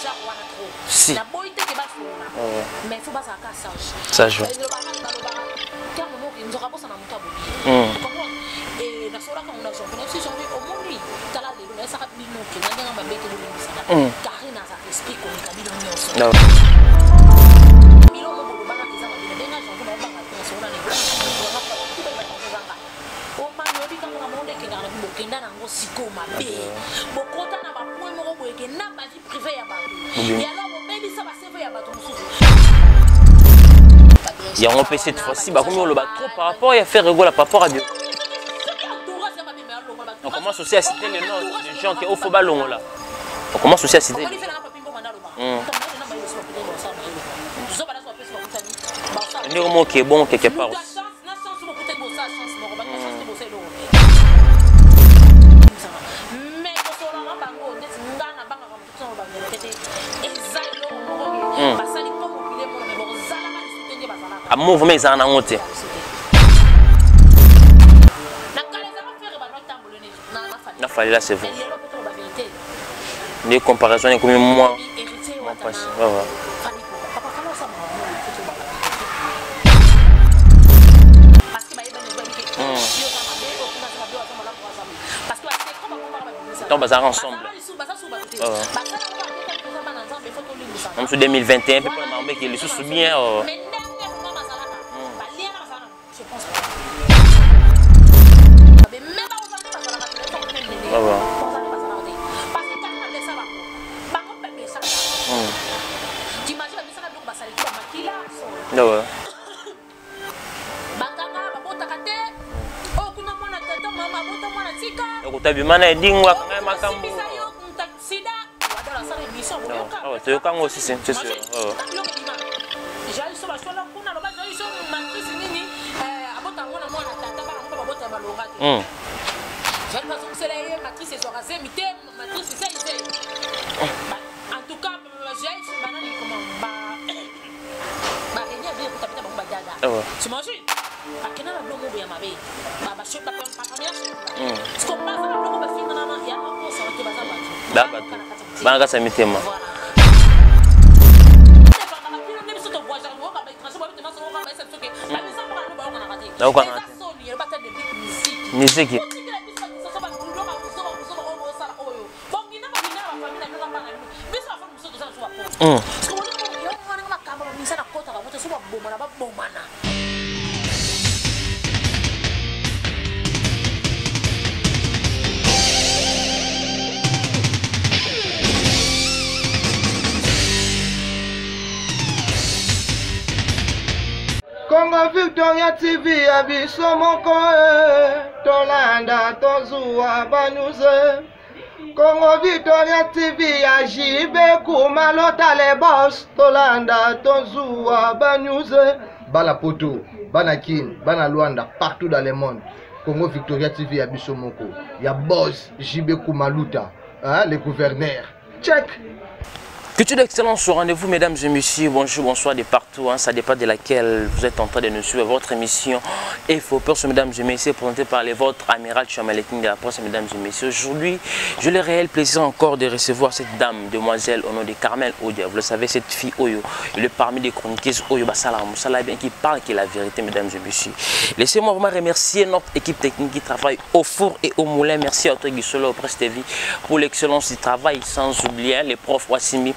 genre wana trop. Si. Naboyi te ke basolola. Mais faut bazalaka sage. Sage. Balobaka terme moko nzoka abosana moto abomi. Comprendre? Et nasololaka ngo na Jean na biso Jean omoni tala lelo nayesaka bino ke na ndenge mabe te bolimbisaka. Karine azalaka esprit koleka bino nyonso. Biloko bolobaka eza mabe nabenga Jean naobanga te nasola na omani oyebi kaka na monde ekendaka na bokenda na yango sikoyo mabe bokota na bapoint moko boye ke na bavie privé ya bato yalo bobebisa baseve ya bato mosusu. Yango mpe cette fois-ci bakomi oloba trop par rapport ya Ferre Gola, par rapport à Dieu. On commence aussi à citer les noms de gens qui au balongola. On commence aussi à citer. Ndenge moko est bon quelque part aussi. Amour vraiment ezala nango te. Na Fally là, c'est vrai. Les comparaisons ekomi moins mpasi. Ouais, ouais. Ntango bazalaka ensemble mosu 2021 mpe mpona makambo eke lisusu bien. Ouais. Bakanga babotaka te oyo kuna mwana tata mama abota mwana tika. Okotabima na edingo akanga makambo. Sida wadala asala émission boyoka. Toyoka yango aussi, c'est sûr. Jaiso baswala kuna loba jaiso matrice nini abota mwana mwana tata bana moko babota balonga te. Jai bazongisela ye matrice ezwaka zemi te, matrice zei zei. En tout cas jai banani comment ba barenia bien kuta bita bango badada. T'imagines bakenda na biloko moko ya mabe baza na biloko bafingana ya makosana te, baza bato. Ba bato bana kati ya mitema. Nayokanaka te. Miziki. Babomana. Congo Victoria TV ya biso moko, tolanda tozuwa banews. Congo Victoria TV ya JB Kumalota le boss, tolanda tozuwa banews. Bana Poto, bana Kin, bana Luanda, partout dans le monde. Congo Victoria TV ya biso moko ya boss JB Kumaluta, hein, le gouverneur. Check. Culture d'excellence au rendez-vous, mesdames et messieurs. Bonjour, bonsoir de partout. Hein, ça dépend de laquelle vous êtes en train de nous suivre. Votre émission Info Perso, mesdames et messieurs, présentée par les vôtres, Amiral Chamaleking de la presse, mesdames et messieurs. Aujourd'hui, j'ai le réel plaisir encore de recevoir cette dame, demoiselle au nom de Carmel Odia. Vous le savez, cette fille Oyo, il est parmi les chroniqueuses Oyo Basala Moussala, bien qui parle qui est la vérité, mesdames et messieurs. Laissez-moi vraiment remercier notre équipe technique qui travaille au four et au moulin. Merci à toi, Guissolo, au Presse TV, pour l'excellence du travail, sans oublier les profs Wassimi.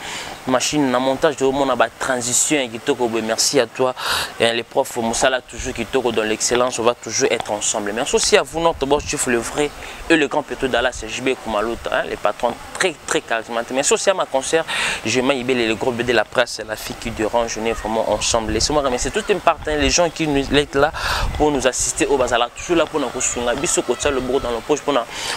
Machine na montage de mon ba transition kitoko. Merci à toi les profs Moussala, toujours kitoko dans l'excellence, on va toujours être ensemble. Merci aussi à vous notre boss chef, le vrai et le grand Petro Dallas JB Kumalota, hein, les patrons très très charismatiques. Merci aussi à ma concert Jema Ibele, le gros B de la presse, la fille qui dérange, on est vraiment ensemble. Laissez-moi remercier tous les partenaires, les gens qui nous sont là pour nous assister au bazar, toujours là pour nous construire, biso kotia le bourreau dans nos poches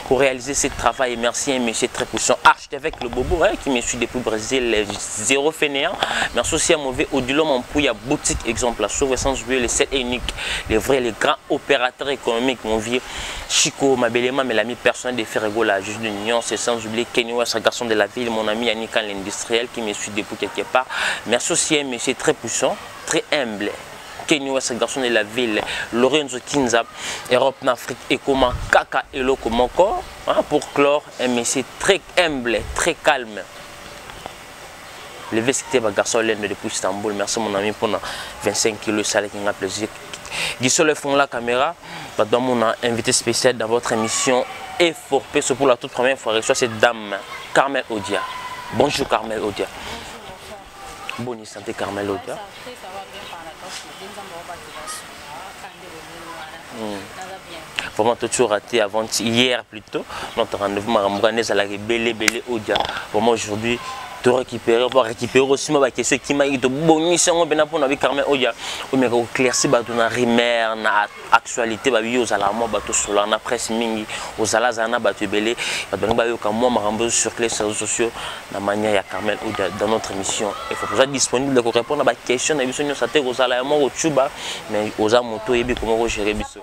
pour réaliser ce travail. Et merci à monsieur très puissant archevêque le Bobo, hein, qui me suit depuis Brésil, les zéro fainéant. Merci aussi à mauvais Odilon Mampouya boutique exemple, sauve sans oublier les seul et unique, les vrais, les grands opérateurs économiques, mon vieux Chico Mabelema, mais l'ami personnel de Ferregola, juge de Nyon, c'est sans oublier Kenny West, garçon de la ville, mon ami Yannick l'industriel qui me suit depuis quelque part. Merci aussi à monsieur très puissant, très humble, Kenny West, garçon de la ville, Lorenzo Kinza, Europe, Afrique, et comment Kaka Eloko Moko, hein, pour clore, un monsieur très humble, très calme. Levé c'était ba garçon l'Inde depuis Istanbul. Merci mon ami pour 25 kilos ça qui m'a plaisir. Guissot le fond la caméra, bah, dans mon invité spécial dans votre émission et pour pour la toute première fois reçoit cette dame Carmel Odia. Bonjour Carmel Odia. Bonne santé Carmel Odia. Vraiment tout raté avant hier plutôt notre rendez-vous makambo ezalaki ebele ebele Odia. Vraiment aujourd'hui to récupérer, on va récupérer aussi ma question qui m'a dit tobongisi yango mpena mpona bi Carmel Odia omeka koéclaircir bato na rumeur na actualité babi yo ozala mwa bato osola na presse mingi ozala azala na bato ebele bato balingi bayoka mwa makambo sur les réseaux sociaux na manière ya Carmel Odia dans notre émission. Il faut oza disponible ko répondre na baquestion na biso nyonso ate kozala ya moko tuba mais oza moto oyebi comment kogérer biso.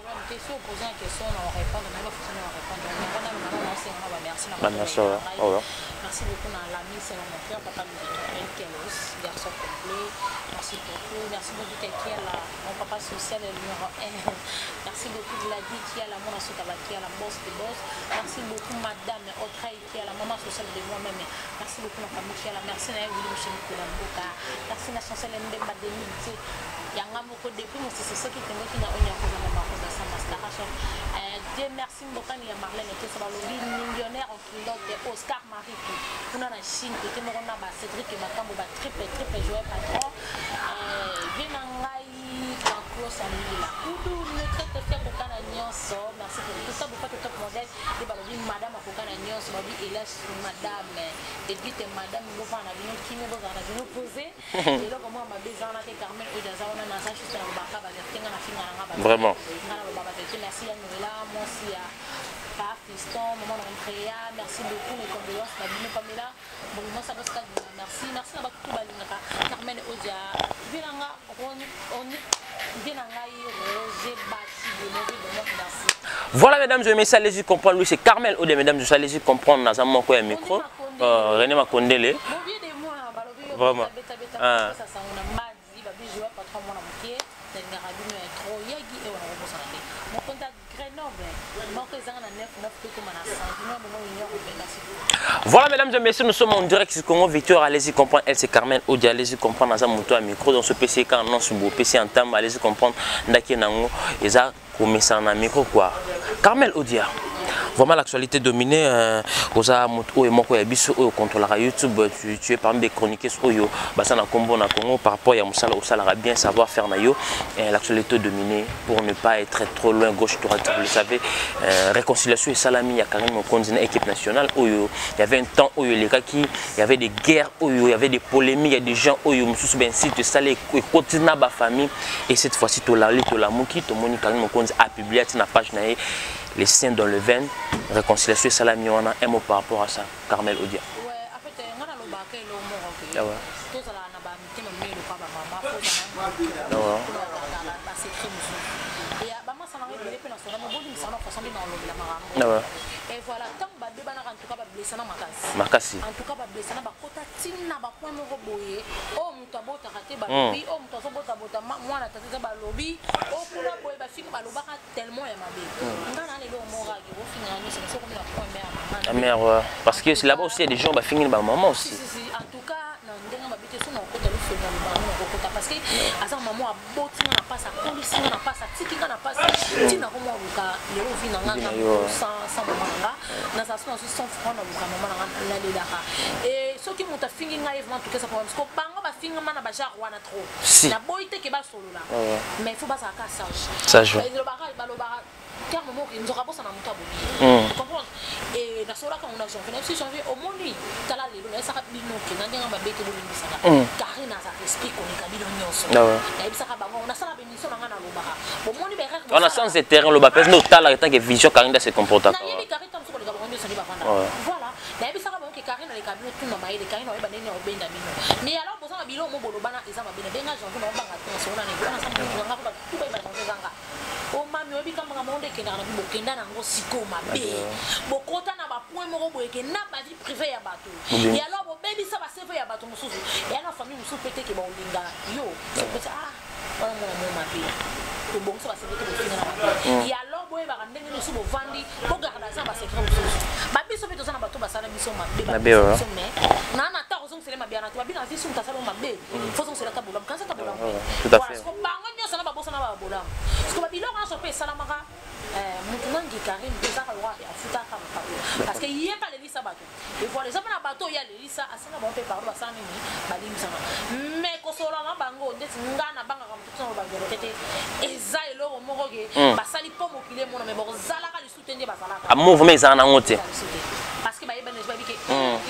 Bah, merci, ouais. Ouais. Merci beaucoup à l'ami, c'est mon père, papa Louis Kelos, garçon complet. Merci beaucoup. Merci beaucoup Kiala, mon papa social est le numéro 1. Merci beaucoup Gladys Kiala, mon assotabaki, la boss de boss. Merci beaucoup madame Audrey Kiala, maman sociale de moi-même. Merci beaucoup la famille Kiala. Merci na Willy Michel Mouka. Merci na chancel Ndemba Denis. Yanga moko depuis mon sisi soki tengoki na onya koza mama koza sama star. Dieu merci mbokani ya Marlène Kesa balobi millionnaire en culotte Oscar Maritou kuna na Chine côté moko na ba Cédric Makambo ba triple triple joueur patron vie na ngai Jean-Claude Samila Kudu maître te kokana nyonso. Merci pour tout ça beaucoup top modèle et balobi madame akokana nyonso balobi hélas madame Edith madame bovana bino kimi bozana bino poser eloko mwa mabe eza wana te Carmel oyo aza wana naza juste na lobaka ba vérité nga na finga na nga ba Vraiment. Nga na loba ba vérité. Merci ya Noëlla mwasi ya Pa Fiston, maman Andrea, merci beaucoup, mes condoléances, ma bino Pamela, bon, moi ça bosse merci, merci na bato balingaka Carmel Odia, Vilanga, Vilanga, Roger Bati, de mauvais de merci. Voilà, mesdames et messieurs, allez-y comprendre, lui c'est Carmel Odia, mesdames et messieurs, allez-y comprendre, dans un moko ya micro, René Makondele. Vraiment. Ah. Voilà, mesdames et messieurs, nous sommes en direct sur Congo Victor. Allez-y comprendre, elle c'est Carmel Odia. Allez-y comprendre, dans un moto à micro, dans ce PC quand non sur PC en tam, allez-y comprendre, ndaki nango, et ça, comme ça en micro quoi. Carmel Odia. Vraiment l'actualité dominée, oza moto oyo moko ya biso oyo contrôlera YouTube, tu es parmi des chroniqueurs oyo basa na kombo na Congo par rapport ya musala osalaka bien savoir faire na yo. L'actualité dominée pour ne pas être trop loin gauche droite, vous le savez, réconciliation et salami ya Carine Mokonzi na équipe nationale oyo il y avait un temps oyo les gars qui il y avait des guerres oyo il y avait des polémiques, il y a des gens oyo mususu ben site salé ekoti na ba famille et cette fois-ci to la to la muki to moni Carine Mokonzi a publié na page na ye les saints dans le veine, réconciliation et salami, on a un mot par rapport à ça, Carmel Odia. Ouais, en fait, on a le bac et le mot. Ah ouais. Tout ça, on a pas mis le papa, maman, Ah ouais. Ah ouais. Et voilà, tant que babé bana en tout cas blessé na makasi. Makasi. En tout cas blessé na bakota tina ba point moko boye. Oh mutu abota kate ba lobi, oh mutu azobota bota mwana tata ba lobi, oh kuna boye ba finga ba lobaka tellement ya mabe. Nga na lelo mora ke bo finga ni c'est comme la point mère maman. La mère ouais. Parce que là-bas aussi il y a des gens ba finga ba maman aussi. Si si si, en tout cas na ndenga ba bite so na kota lu finga ba maman ko parce que aza maman aboti na passe akolisi na passe atiki nga na passe tina ko mwa luka lelo vi na nga sans maman nga na sa so 100 francs na luka maman nga na lelaka et soki moto afingi ngai vraiment tout ça problème parce que bango bafinga mana ba genre wana trop na boy te ke ba solo la mais il faut ba ka sage sage balobaka terme moko nzoka bosa na moto abomi comprendre et na solo ka on a janvier si janvier omoni tala lelo na saka bino ke na ndenga mabete bolimbisaka Karine aza respect koleka bino nyonso nayebisaka bango on a sala bémission na nga na lobaka bomoni berere on a sans terrain loba pesa no tala tant que vision Karine se comporte nayebi Karine tam soko koleka bango nyonso nde bavanda voilà nayebisaka bango ke Karine aleka bino tuna mayele Karine oyeba ndenge obenda bino mais alors bozanga bilo mo bolobana eza mabe na benga janvier na obanga te sona na wana sa moto nga ba tuba ba janvier zanga o mami oyebi kamba monde ekendaka na bokenda nango siko mabe bokota na ba point moko boye ke na ba vie privée ya bato et alors bobebisa ba CV ya bato mosusu ya na famille mosusu peut-être ke baolinga yo sokota ah wana mwana mo mabe tobongisa ba CV te bofinga na mabe et alors boyebaka ndenge nyonso bovandi bogarda za ba secret mosusu babiso mpe toza na bato basala biso mabe Mabe, ouais. biso mais na na ta ozongisele mabe. mabe wana te. Babina vie, soki moto asala mabe, faut ozongisela ata bolamu, kanisa ata bolamu. Tout à fait. Bango nyonso na babosana babolamu, parce que babiloko nyonso mpe esalamaka. Motu nangi Karine mpe ezaka lokwa afutaka makambo, parce que ye mpe alelisa bato. Et voilà, eza mpona bato oyo alelisa, asenga bango mpe pardon, basala nini, balimbisana. Mais kosolola na bango ndeti nga nabangaka motu tina bavérité te, eza eloko moko ke basali mpo mokili emona, mais bakozalaka lisusu te nde bazalaka. Amour vraiment ezala nango te. Parce que bayebani, bayebi ke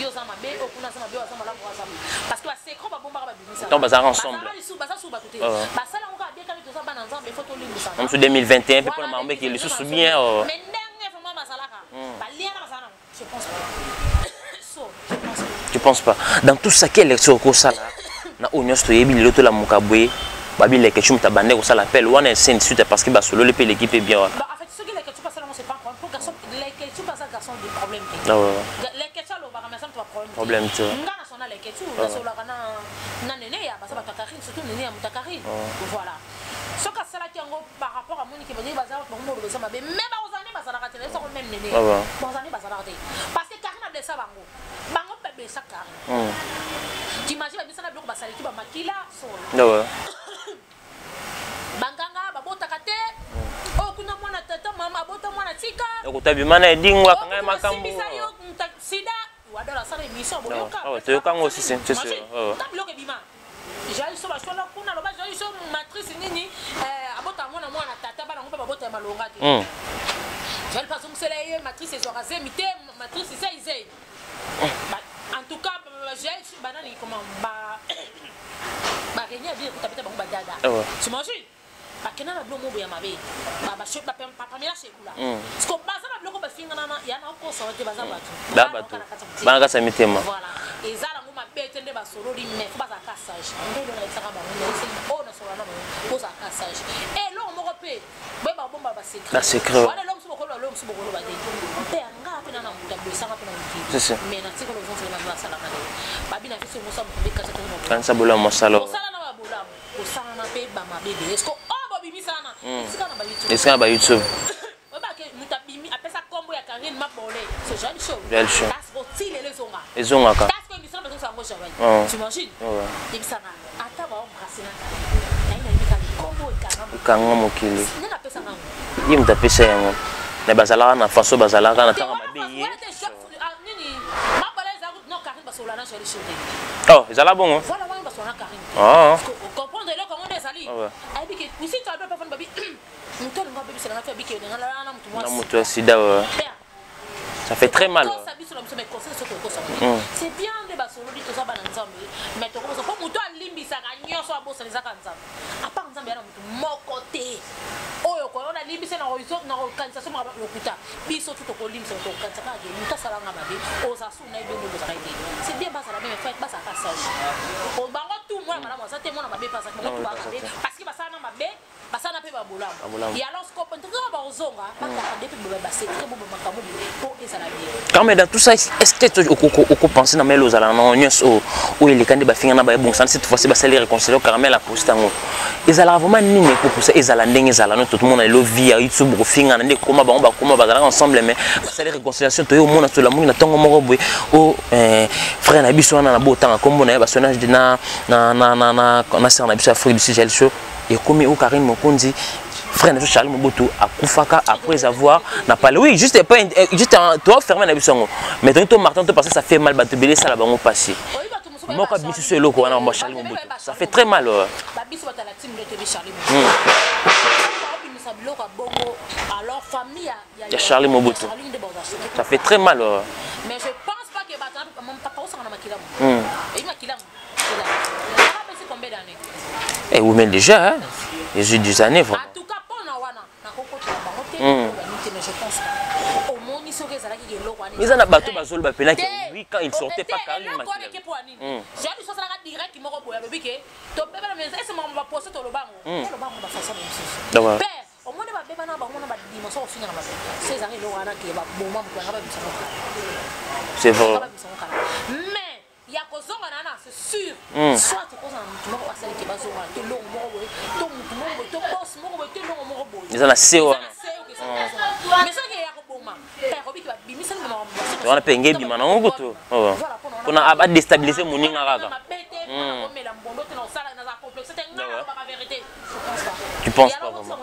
yo oza mabe, oyo kuna aza mabe, oyo aza malamu, oyo aza mabe, parce que basecret babombaka, babimisa. Ntango bazalaka ensemble. Baza susu bato te, basala yango kaka bien. Kali toza bana Nzambe, faut tolimbisana. Mosu 2021 mpe mpona makambo eke lisusu bien. Mais ndenge vraiment bazalaka, baliana bazala nango, je pense pas. So je pense pas. Tu penses pas. Dans tout ça, quelle lecture okosala na oyo nyonso toyebi lelo? Tolamuka boye, babileke cu moto abande kosala appel wana esene suite, parce que basololi mpe l'équipe est bien wana. Bah, en fait, soki Leketchou pasala yango, c'est pas un problème. Po garçon Leketchou aza garçon de problème te. Ah ouais. Leketchou alobaka, mais aza moto ya problème te. Problème te. Nga na sona Leketchou, nasololaka na nene ya baza bato ya Karine, surtout nene ya moto ya Karine. Voilà, soki asalaki yango par rapport amoniki bandenge baza bango moloba eza mabe, mais bakozala nde bazalaka te, nayebisako même nene. Bakozala nde bazalaka te, parce que Karine ablessa bango, bango mpe bablessa Karine. T'imagines, babisana biloko basaliki bamakila solo. Banganga babotaka te, oyo kuna mwana tata mama abota mwana tika. Okotabima na edingo akanga ye makambo. Simbisa yo sida wadola, asala émission, boyoka. Ah ouais, toyoka yango aussi, c'est sûr. Ouais. Ta biloko ebima jali so baswala kuna, aloba jali so matrice nini, abota mwana mwana tata, bana ngo mpe babota ya malonga te. Jali mpe azongisela ye matrice ezwaka zemi te, matrice zei zei. En tout cas, jali banani, comment ba barenie abili ekuta beta bango badada. T'imagines, bakenda na biloko moko ya mabe, bapamela sekula, parce que baza na biloko bafingana ya na okosa te, baza bato. Ba bato bana kati ya mitema. Voilà, eza nango mabe te nde basololi, mais faut bazalaka sage. Nde eloko nayebisaka bango, oyo nasolola na bango, bozalaka sage. Eloko moko mpe boyeba kobomba basecret. Basecret. Wana eloko mosusu bokoloba, eloko mosusu bokoloba te. Mpe yanga mpe na moto ablesanga mpe na Si, si. mokili, mais natikala ozonzela bango asalaka te. Babi na biso mosa mokombe kati te. Kanisa bolamu mosala. Kosala na babolamu, kosala na mpe bamabe ebele. Est-ce que oyo bobimisana esika na bayoutube? Esika na bayoutube. Oyebake moto abimi apesa nkombo ya Karine Mabole, c'est Joel Show. Joel Show. Kasi kotilelo ezonga. Ezongaka. Kasi koyemisana bazongisa yango Joel. T'imagines? Yebisanga ata baembrase na Karine naye, nayebi kaka nkombo ekanga. Ekanga mokili. Ndenge apesanga yango. Ye moto apesa yango, me bazalaka na façon, bazalaka na ntango mabe ye. Wana te, nini Mabole eza no Karine basolola na Joel Show te. Oh, ezala bongo. Voilà, wana basolola na Karine te. Comprendre eloko yango nde ezali. Ayebi ke misi to abe pafani babi moto alingo abebiselanga te, abiki na na moto. Na moto ya sida, ouais. Ça fait très mal. Kosa biso na biso, mais conseil soki okosa, c'est bien nde basololi, toza bana Nzambe, mais tokobosa mpo moto alimbisaka nyonso, abosana, ezaka Nzambe. À part Nzambe, ya na moto moko te oyo koyona alimbisa na kokanisa so lokuta. Biso tu tokolimbisa, tokokanisa kaka ke moto asalanga mabe, oza su na ye bende ozalaka te. C'est bien bazala même fait, bazalaka sage bango tu. Mwana malamu aza te, mwana mabe mpe aza te. Bango tu baa mabe, parce que basala na mabe, basala mpe babolamu. Babolamu. Ya alors ntoka bakozonga bakaka nde mpe basecret bo bamakambo mpo ezala bien. Quand même, dans tout ça, est-ce que okopense na mele ozala na nyonso oyo eleka nde bafinga na bayebongisa, cette fois-ci basali réconcilier, Caramel aposte yango, ezalaka vraiment nini ekopusa ezala ndenge ezala no? Totomona lelo vie ya YouTube, kofingana nde ekoma, bango bakoma bazalaka ensemble, mais basali réconciliation. Toye omona tolamuki na ntongo moko boye o frère na biso wana na botanga nkombo na ye, basonnage na sœur na biso Afrique du Sud, Jael Show, ekomi o Karine Mokonzi, frère na biso Charlie Mobutu akufaka après avoir na parlé, oui, juste pas juste toi fermé na biso yango, mais donc to Martin to, parce que ça fait mal, bato ebele esala bango passé moko abimisi so eloko wana ba Charlie Mobutu, ça fait très mal, ouais. Babiso batala team nde toyebi Charlie Mobutu baobimisa biloko ya bongo, alors famille ya Ya Charlie Mobutu. Charlie nde baoza. Ça fait très mal, ouais. Mais je pense pas que bato papa osanga na makilamu eyi makilamu apesi combien d'années? Eh oui, mais déjà, hein, j'ai eu des années vraiment. En tout cas, mpona wana nakokotela bango te, te, mais je pense pas omoni soki ezalaki eloko wana. Eza na bato bazoloba mpenaki, oui, quand il sortait pas Karine eloko wana eke mpo ya nini? Jali so asalaka direct moko boye, alobi ke tobebana ese makambo baposte, tolobango elobango bafaçon mosusu mpe omoni babebana bango na badimension kofinga na mabe. So ezalaka eloko wana ke baboma moto yanga, babisango kala. C'est vrai. Babisango kala, mais ya kozonga na wana, c'est sûr, soit kozala motu moko asaliki bazonga to elongo moko boye, to motu moko boye, to boss moko boye, to elongo moko boye. Eza na se wana. Mais soki ya koboma, kobiki babimisani. Wana mpe nge ebima nango kutu. Voilà, mpona wana. Mpona adéstabiliser moninga kaka. Tu penses pas vraiment?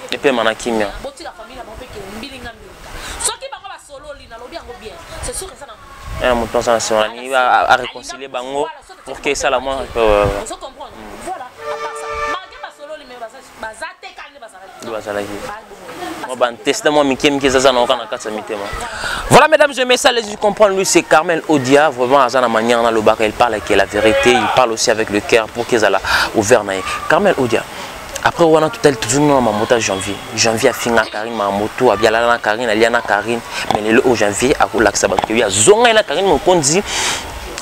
Epema na kimia. Soki bango basololi, nalobi yango bien, c'est sûr eza na Ya moto aza na nsima nalingi aréconcilier bango pour que esala mwa. Ozo comprendre? Voilà, à part ça, malgré basololi, mais baza te kaka nde bazalaki. Nde bazalaki mwa bantestin mwa mike mike eza na oka na kati ya mitema. Voilà, mesdames et messieurs, allez comprendre. Lui, c'est Carmel Odia. Vraiment, aza na manière na lobaka, il parle avec la vérité, il parle aussi avec le cœur pour qu'ezala ouvert na ye. Carmel Odia, après wana totali toujours na mamota Janvier. Janvier afinga Karine, mamoto abialala na Karine, alia na Karine, mais lelo oyo Janvier akolakisa bato ke azonga ye na Karine Mokonzi,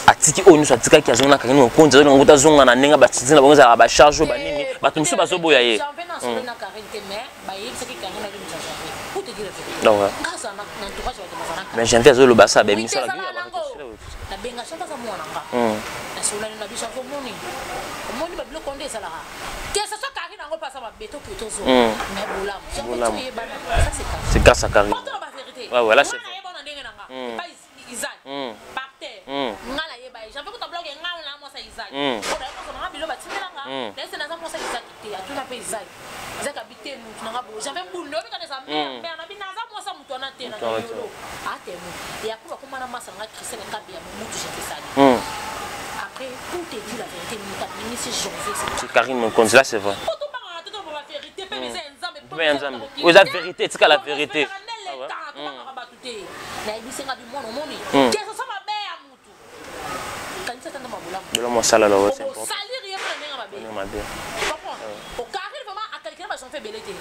atiki oyo nyonso atikaki, azonga na Karine Mokonzi, azonga kuta, azonga na ndenge batiti na bango ezalaka bacharge oyo banini, bato mosusu bazoboya ye. Janvier na sololi na Karine te, mais bayebisaki Karine alimbisa Janvier. Pour te dire la vérité, Donc, ouais. nga azala na entourage bato bazala. Mais Janvier azoloba sa bemisala. Nabenga Janvier, aza mwana nga. Nasolani na biso, omoni, omoni babiloko nde ezalaka, que ce soit Karine yango mpasa mabe to ke tozo, mais bolamu Janvier toyebana, ça c'est Karine. C'est grâce à Karine. Poto ba vérité. Ouais, là, c'est nga nayeba na ndenge na nga epai Isaac par terre, nga nayeba ye Janvier kuta bloke nga na mwasa Isaac po naye kozwa nanga bilo batindela nga nayese naza mwasa Isaac te. Atuna mpe Isaac, Isaac abi te mutu nanga boye Janvier mbundu oyebi kana eza mare mare nabi naza mwasa mutu wana te na yolo atemu. Et après bakoma na masa nanga Christelle Kabi ya momutu Janvier sali. Après, pour te dire la vérité, mutu abimisi Janvier, c'est Karine Mokonzi. Là, c'est vrai. Po tobangaka te, tobaba vérité mpe eza ya Nzambe. Mpe ya Nzambe. Oyo eza vérité, etika la vérité. Tobangaka bato te. Nayebisi nga bi mwana omoni ke soso mabe ya mutu kanisa tanda mabolamu. Belo mosala lobo, c'est important. Osaliri ye mpona ndenge mabe. Ndenge mabe. Comprendre okarine vraiment akalikela bajanvier ebele te.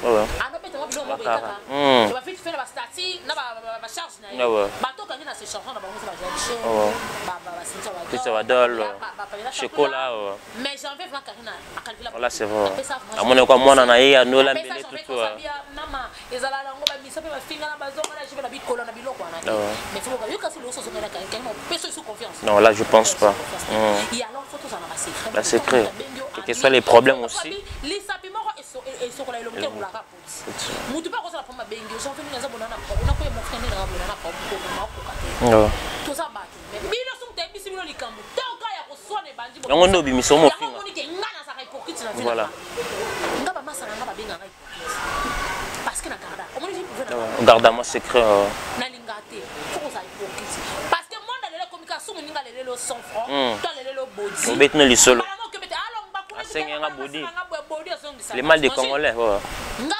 Anobeta mwa biloko moko Bakara. kaka bafiti fe na bastati na bacharge na ye. Bato okangi na se charge na bango so bajache. Basintia. Christian Badol, Chocolat, ouais. Mais janvier vraiment Karine akalikela. Voilà, c'est vrai. Amoni kwa mwana na ye anola mbele tutu. Mama ezala nango bamisa mpe bafinga na bazonga na jibe na bikolo na biloko wana te. Mais faut yoka so loso ozonga na Karine, Karine opesa yo confiance. Non, là, je pense pas. Et alors faut tozala na basecret. Ba secret. Quels que soient les problèmes aussi. Lisapi moko esokola elongi te molaka poti mutu mpe akozala problème, abengi yo janvier nini aza bona na problème, nakoya mon frère nde nanga bona na problème, maokoka te. Toza bato, mais bino so moto ayebisi bino likambo toka ya koswana ebandi. Yango nde obimisa o yango mofinga. Omoni ke nga nazalaka hypocrite na vie. Voilà. Nga bamasa na nga babenganga hypocrite parce que na garda omoni vie privé na nga. Garde moi secret. Nalinga te, faut kozala hypocrite parce que monde alelo ekomi kaka so moninga alelelo 100 francs to alelelo bodi. Obeti no lisolo. Mbala moko okebete alongba kuna. Asengi nga bodi. Bodi azongisa. Le mal des Congolais. Ouais. Nga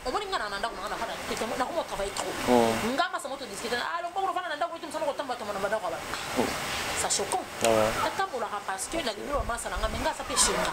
omoni nga na ndako nanga nafanda, nakoma travailler trop. Nga masa moto discute alongba kuna ofanda na ndako ete mosala kotambola tambola na bandako ya bato, ça choquant. Natambolaka parce que nalingi bamasa na nga, mais nga aza mpe chez nga.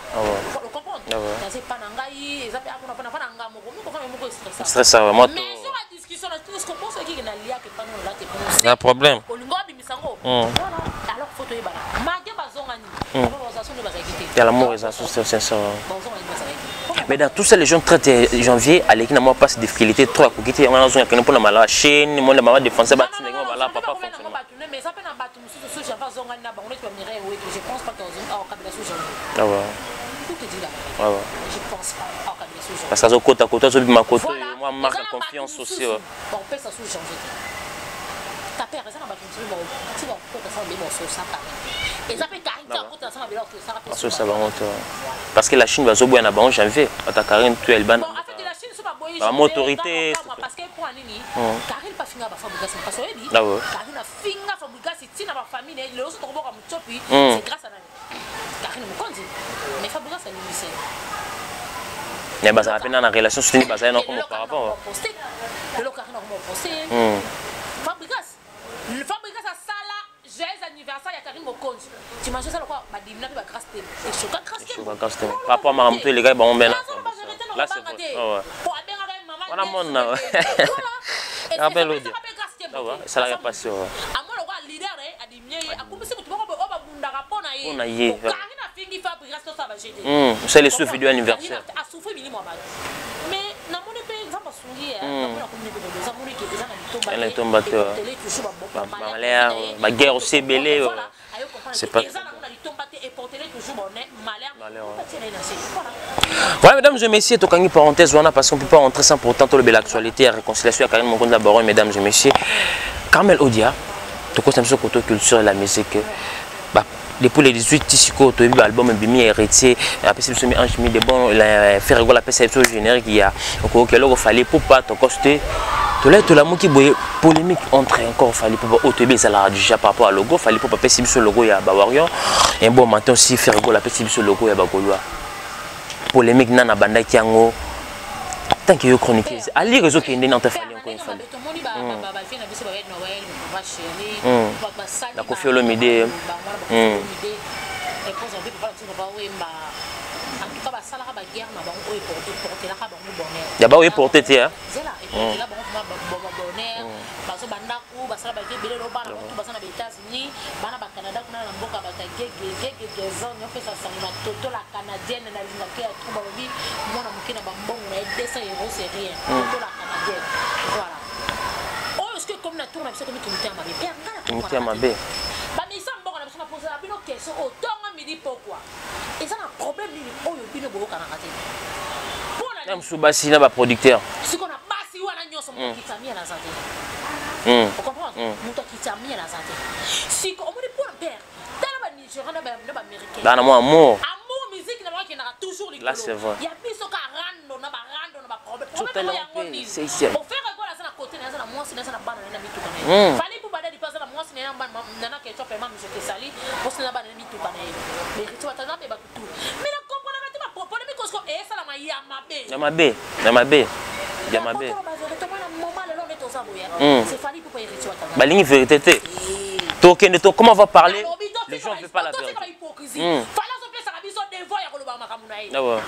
Comprendre? Naza epa na ngai, eza mpe akuna fana fana nga moko moko fana moko estressa. Stress ça moi. Mais soka discussion na tout ce qu'on pense ekiki naliaka epano nolate. C'est un problème. Olingo abimisa ngo. Voilà, alors faut toyebana malgré bazonga nini bazonga nde bazalaki te. Ya l'amour eza c'est ça. Bazonga nini bazalaki te. Mais dans tout ça, les gens traitent Janvier aleki na mwa passe difficulté trop, akoki te yango nazonga kende mpona mala chaîne mona mama défenseur batinda yango bala papa fonctionnement. Mais eza mpe na bato mosusu so janvier azongani na bango neti bamireille weto, je pense pas que akokabela so janvier. Pour te dire la vérité, je pense pas akokabela so janvier. Parce que azokota koto, azobima koto, mwa marque ya confiance aussi, ouais. Bakopesa so janvier te ta père eza na bato mosusu ti bakokota sa mabe basosa Karine, eza mpe Karine ti akota sa mabe bakosaka mpe. Basosa bango te parce que la Chine bazoboya na bango Janvier ata Karine tu elbana. Bon, en fait, la Chine so baboyi Ba autorité. Parce que mpo nini Karine pafinga bafabrigas parce que oyebi Karine afinga Fabrigas ntina bafamille na ye lelo so tokoboka motsopi, c'est grâce à nani? Karine Mokonzi. Mais Fabrigas alimbisa ye. Mais bazala mpe na relation sotini bazali na comme auparavant. Lelo Karine akoma poste Fabrigas. Fabrigas asala joyeux anniversaire ya Karine Mokonzi, t'imagines ça? Lokwa badimina mpe bagrâce te, eshoka grâce te. Eshoka grâce te par rapport à makambo to elekaki bango mbena. Là, c'est vrai. Ah ouais. Po abengaka ye mama. Wana mona. Rappel odia. Ah ouais, esalaka pasi, ouais. Amona lokwa leader na ye adimie ye, akumisi motu moko boye oyo babundaka mpo na ye. Mpo na ye. Karine afingi Fabrigas tosala bagete. Osali esu video anniversaire. Asouffri milimo ya bato, mais namoni mpe Nzambe asungi ye, namoni akomi mpe bodo eza moni ke eza na litomba. Eza na litomba te, ouais. Etele toujours Bamalheur, baguerre aussi ebele, ouais. Voilà, ayo comprendre C'est que pas eza nango na litomba te, eportele toujours bonne malheur. Malheur, ouais. Batia na ye na se, voilà. Voilà, mesdames et messieurs, tokangi parenthèse wana parce qu'on peut pas rentrer sans pourtant tout l'actualité, la réconciliation à Karine Mokonzi la Baronne, mesdames et messieurs. Carmel Odia, tokosa biso koto culture et la musique. Depuis le 18 ti sikoyo toyebi baalbum ebimi ya Héritier, apesi biso mi ange mi de bon Ferre Gola, apesa biso générique ya okoyoka eloko Fally Ipupa tokos te. Tolai tolamuki boye, polémique entre encore Fally Ipupa oyo toyebi ezalaka déjà par rapport à logo. Fally Ipupa apesi biso logo ya bawarrior, un bon matin aussi Ferre Gola apesi biso logo ya bagaulois. Polémique nana abandaki yango tant que yo chroniqueuse alire ezokende na entre Fally encore Fally na Koffi Olomide. Basalaka baguerre na bango oyo eportelaka bango bonheur. Ya baoyo eporte te. Zela eportela bango vraiment bonheur. Bazo bandako basala bague ebele lo bana bato baza na baÉtats-Unis, bana baCanada kuna na mboka bato ya gege gege gezon opesa sango na toto la canadienne nalingaki ya trop. Balobi mwana moke na bambongo na ye 200 euros, c'est rien. Toto la canadienne, voilà. Oyo soki ekomi na tour na biso, ekomi kimotema mabe, père ngala. Motema mabe. Bamisa mboka na biso, naposela bino question oyo ntongo midi pokwa: eza na problème nini oyo bino boyokanaka te? Mpona Na mosusu basi na baproducteur. Siko na basi wana nyonso, moto akitisa miel aza te. Ocomprendre? Moto akitisa miel aza te. Siko omoni mpona père, tala banigéria na baaméricain. Bana mwa amour. Amour, musique na bango akendaka toujours. Là, c'est vrai. Ya biso ka rando na barando na baproblème. Totalement. Problème yango nini? C'est Ferre Gola aza na côté na ye, aza na mwasi na ye, aza na bana na ye na mituka na ye. Fally mpo badadi mpe aza na mwasi na ye na nana ketchup ema musique esali mwasi na bana na mituka na ye. Héritier batanda mpe bato tout, mais na comprenaka te bapolémique osiko esalama ya mabe. Ya mabe, ya mabe, ya mabe. Tomona moment lelo nde toza boya, c'est Fally mpo Héritier Watana. Balingi vérité te. Tokende to comment on va parler, les gens ne veulent pas la vérité. Hypocrisie. Fally azopesaka biso devoir ya koloba makambo na ye. Ah ouais.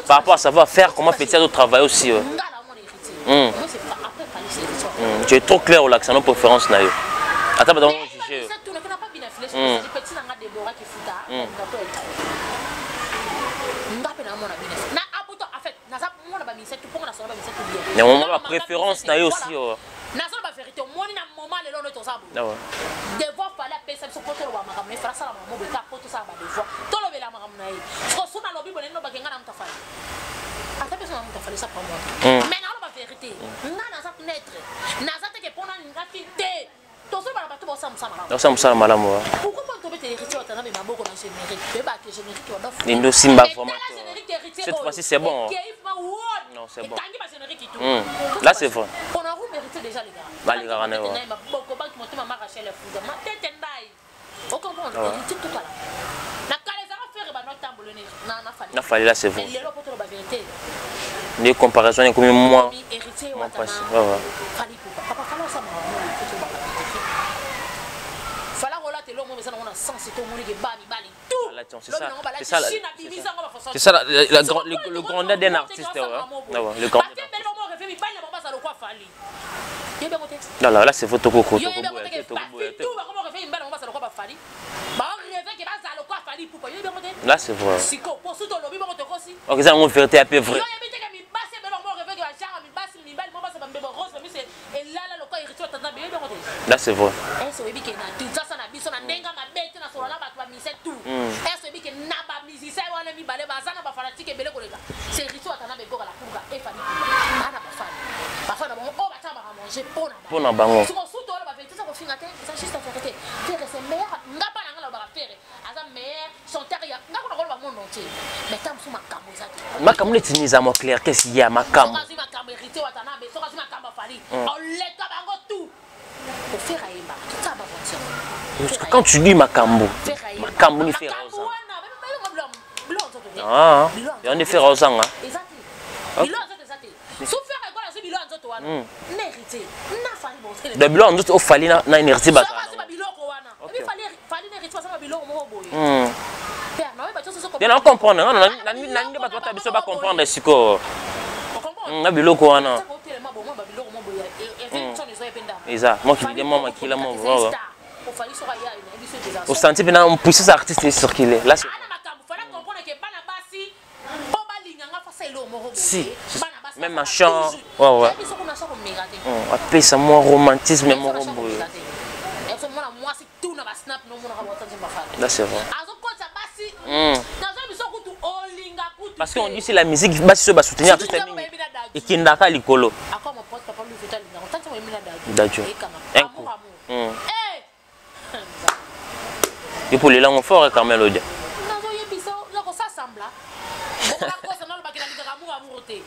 Par rapport à savoir faire, comment fait-il de travailler aussi, ouais. Nga na mona Héritier. Moi, c'est pas après Fally, c'est Héritier. Tu es trop clair au l'accent, nos préférences na yo ata bato bango juge. Petit nanga Debora Kifuta ngato nga mpe namona bino na abuto. En fait, naza mona bamusicien tout mpongo nasola bamusicien tout bien. Na moment bapréférence na yo aussi, ouais. Naza na bavérité. Omoni na moment lelo nde toza boye, Ah ouais. devoir Fally apesa biso po toloba makambo na ye. Fally asala makambo boye ta po tosala badevoir, tolobela makambo na ye. Siko so nalobi boye, nini obake nga na moto afali ata biso na moto afali esa pa moto. Mais naloba vérité, nga naza neutre, naza teke mpona ngaki te. Tozobala bato baosala mosala malamu. Osala mosala malamu, ouais. Pourquoi mpo tobetela Héritier Watana me maboko na générique? Toyebaka générique wana. Nde Simba vraiment. Générique Héritier. Cette fois-ci, c'est bon. Non, c'est bon. Ekangi bagénérique tout. Là, c'est vrai. On a mérité déjà, les gars. Balingaka na yo. Maboko banki motema ma Rachel Afuza matete ndai, ocomprendre? Ouais. Héritier tokala na kala ezaka Ferre bano tambola na Fally. Na Fally, là c'est vrai. Mais lelo po toloba vérité, Nde comparaison ekomi moi mi Héritier moi Watana passé. Ouais. Fally Ipupa, papa Fally osama faut toloba vérité. Fally akolata eloko moko eza nango na sens te. Omonike ba mibali tout. Alati, c'est ça. C'est ça, c'est c'est ça la, la, la, grand- le grandeur d'un artiste, ouais. Ah ouais, le grandeur. Non, là, là c'est vrai, toko toko boya te, toko boya te. Là, c'est vrai. Siko posu tolobi bongo, tokosi. Ok, eza yango vérité ya pe vrai. Yo yebi teke mibasi ebele bango rêve ke bajanga mibasi mibali mo basa bambebo rose bamisi elala lokwa Héritier Watana beyebi yango te. Là, c'est vrai. Ese oyebi ke na Kinshasa na biso na ndenge mabe te, na solola na bato bamusicien tout, ese oyebi ke na bamusicien wana mibale baza na bafanatike ebele koleka c'est Héritier Watana begoka la kuluka efali bana bafani bafani na bango oyo batia baka manger mpo Mpo na bango. Siko surtout wana bavérité eza kofinga te, eza juste vérité. Ferre, c'est meilleur. Nga mpa na nga nalobaka Ferre aza meilleur chanteur ya nga kuna koloba monde entier, mais ta mosusu makambo eza te. Makambo neti nini eza mwa clair? Qu'est-ce ya makambo? Soki azwi makambo Héritier Watanabe, soki azwi makambo afali oleka bango tout. Ofere ayembaka totia baventure. Quand tu dis makambo, makambo ni Ferre makambo ozanga wana bilo nzoto te. Ah, Bilo ya yango nde Ferre ozanga. Eza te bilo ya nzoto, eza te. So Ferre Gola azwi bilo ya nzoto wana na Héritier na Fally bosele. Donc biloko ya nzoto ofali na énergie Soki bazala. azwi babiloko wana ebi Fally na Héritier basala babiloko moko boye. Père naoyeba ti soso. Te, na comprendre nga na nde bato bata biso bacomprendre sikoyo na biloko wana. Eza mokili mwa makila mwa osanti mpe na puissance artiste ecircule là, c'est Ana makambo Fally comprendre ke bana basi mpo balinganga fasa eloko moko. Si, Bana basi même un chant, ouais. Biso kuna sa komeka te. Apesa mwa romantisme moko boye. Mwana mwasi tu na basnap nomonaka batanzi bafala. Là, c'est vrai. Azokotisa basi naza biso kutu olinga kutu. Parce qu'on dit c'est la musique, basi so basoutenir artiste mingi ekendaka likolo. Akoma pote papa lui feta linga tanti moyembi na Dadju. Dadju. Ekanga Un coup. amour amour. Eh! Yo mpo lelango fort, Carmel Odia. Nazoyebisa, nakosasambla bokonakosa, nalobaki nalingaka amour amour te.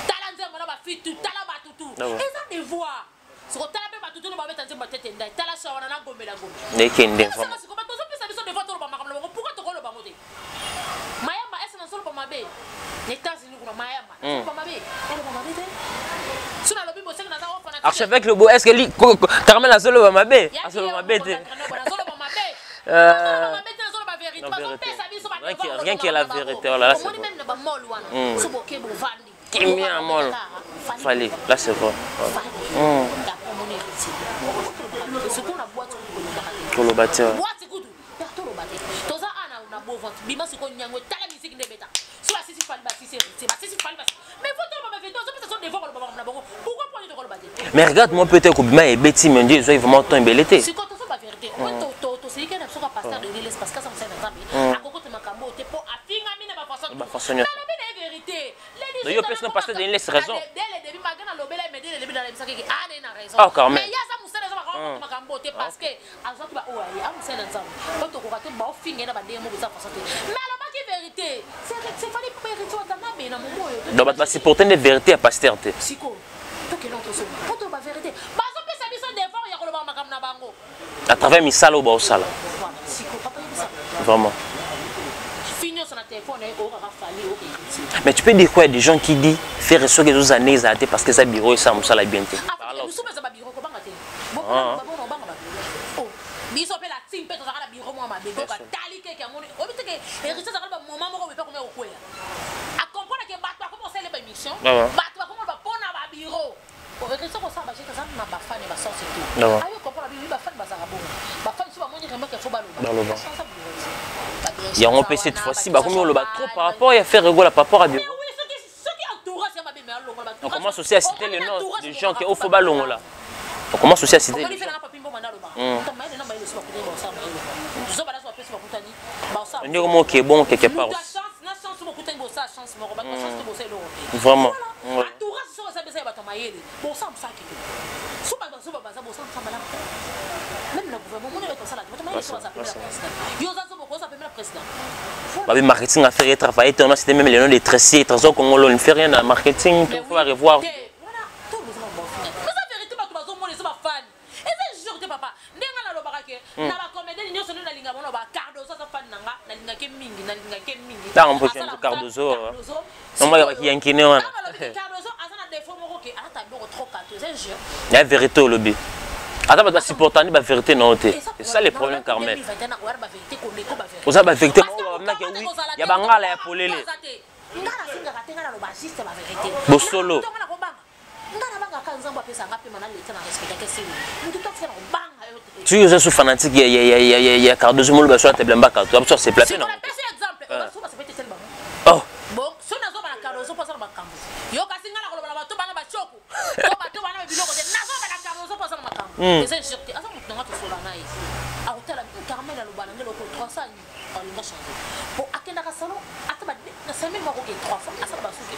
Tala nzembo na bafitu, tala bato tu, eza devoir. Siko tala mpe bato tu no babeta nzembo tete ndai, tala sha wana na gombe na gombe. Ekende. Siko bato bazopesa biso devoir, toloba makambo na bango. Pourquoi tokoloba ngo te? Mayamba ese nazoloba mabe na États-Unis kuna, mayamba nazoloba mabe, oloba mabe te. So nalobi boseki, naza ofana. Archevêque Lobo, est-ce que li Carmel azoloba mabe? Azoloba mabe te. Nazoloba mabe, nazoloba mabe te, nazoloba vérité. Bazopesa biso. Rien que la vérité, voilà, c'est omoni vrai. même na bamol wana, so boke bovandi. Kimia mol. Fallait, là c'est vrai. Omoni Héritier, sikoyo na boîte kutu kolobaka te. Koloba te. Boîte kutu toloba te, toza ana na beau ventre, bima sikoyo nyango, tala musique nde ebeta. So basisi Fally, basisi Héritier, basisi Fally, basi, mais faut toloba bavérité. Ozopesa so devoir koloba makambo na bango, pourquoi po nini tokoloba te? Mais regarde, moi peut-être kobima ebeti, mais nde ezwaki vraiment temps ebele te. Sikoyo tozoba vérité, omoni, tosiliki na biso ka pasteur de l'Église, parce que aza mosali na Nzambe, akokota makambo oyo te mpo afingami na bafaçon. Bafaçon nyonso. Nalobi na ye vérité. Donc, yo pesi na pasteur de l'Église raison. Dès le début, malgré nalobela ye, mais dès le début nalebisaki ke ane na raison. Ah, Carmen. Mais ye aza mosali, aza makambo makambo te, parce que azwaki ba oyo aye amosali na Nzambe, po tokoka te baofinga ye na bandenge moko eza façon te, mais alobaki vérité. C'est Fally mpo Héritier Watanabe na momo oyo. Donc bato basupporte nde vérité ya pasteur te. Sikoyo tokende tosoma po toloba vérité, bazopesa biso devoir ya koloba makambo na bango. À travers misala oyo baosala. Voilà, sikoyo papa yebisa. Vraiment. Fi nyonso na telefone oyokaka Fally, oyoka Héritier. Mais tu peux dire quoi des gens qui disent faire soki ezozala ndenge ezala te, parce que eza bureau, esala mosala bien te? Mosusu eza babiro, kobanga te. Ah. Babona obanga babiro biso mpe la team mpe tozalaka na biro mwa mabe. Bo batali keke yango, oyebi te ke Héritier azalaka na bamoma moko boye mpe akomi kokwea, acomprendre ke bato bakomi kosalela baémission. Bato bakomi koloba mpona babiro. Héritier kosala bajete, aza na bafani basorte te. Ayo comprendre bibi, bafani bazalaka bongo, bafani so bamoni remarque, fo baloba. Baloba. Achange biro te. Yango mpe cette fois-ci bakomi koloba trop par rapport ya Ferre Gola, par rapport à bureau. Mais oui, soki entourage ya mabe, mais alongola. On commence aussi à citer le nom de gens qui ofo balongola. On commence aussi à citer omoni les mpe gens. nanga papi mboma nalobaka mayele na mayele so bakutani, baosala mayele zoba naso bapesi bakutani, baosala. Ndenge moko ke bon quelque part Moto ya aussi. chance na chance, bokutani, bosala chance moko, bato ya chance te, bosala eloko te. Vraiment. Voilà. Entourage soki eza besa ya bato ya mayele, bosala mosala kitoko. So bato bazoba baza, bosala mosala malamu te. Même na gouvernement, moni bato basala te, bato mayele so baza pembeni ya président. Yo oza zoba, okoza pembeni ya président. Babi marketing à faire travailler, on a cité même le nom de Tressier, Trésor Congolo, on ne fait rien dans le marketing, Mais il faut oui, revoir. te, wana to bozala bafinga te, eza vérité. Bato bazomona, eza bafani, eza jure te papa. Ndenge nalobaka ke na bacomédien nyonso nde nalinga bona ba Cardozo, aza fani na nga, nalingake mingi, nalingake mingi. Ntango mpo Asala Cardozo, Cardozo. Nomaka bakiyankine wana. Ntango alobi Cardozo aza na défaut moko ke alata biloko trop kato, eza jure. Ya vérité olobi. Ata bato basupportani ba vérité na yo te. C'est ça le problème, Carmel. Oza ba vérité moko babandaki, oui, ya bangala ya polele. Nga nafingaka te, nga naloba juste ba vérité. Bosolo. Nga nakobanga, nga nabangaka Nzambe apesanga mpe mana leta na respectaka esili motu to atika na kobanga yo te. Soki oza so fanatique ya Cardozo, moloba so ata bilamba kato abiso asepela mpe Sikoyo na napesi exemple, so basepeli te tele bango. Oh. Bon, so nazoba na Cardozo mpo aza na makambo yo, kasi nga nakoloba na bato bana bachoko to bato bana biloko te. Nazoba na Cardozo mpo aza na makambo, eza injure te, aza motu nanga, tosola na ye, akotala Carmel aloba na nge loko 300 alinga change po akendaka salon ata na semaine moko ke 3 fois asala basuki,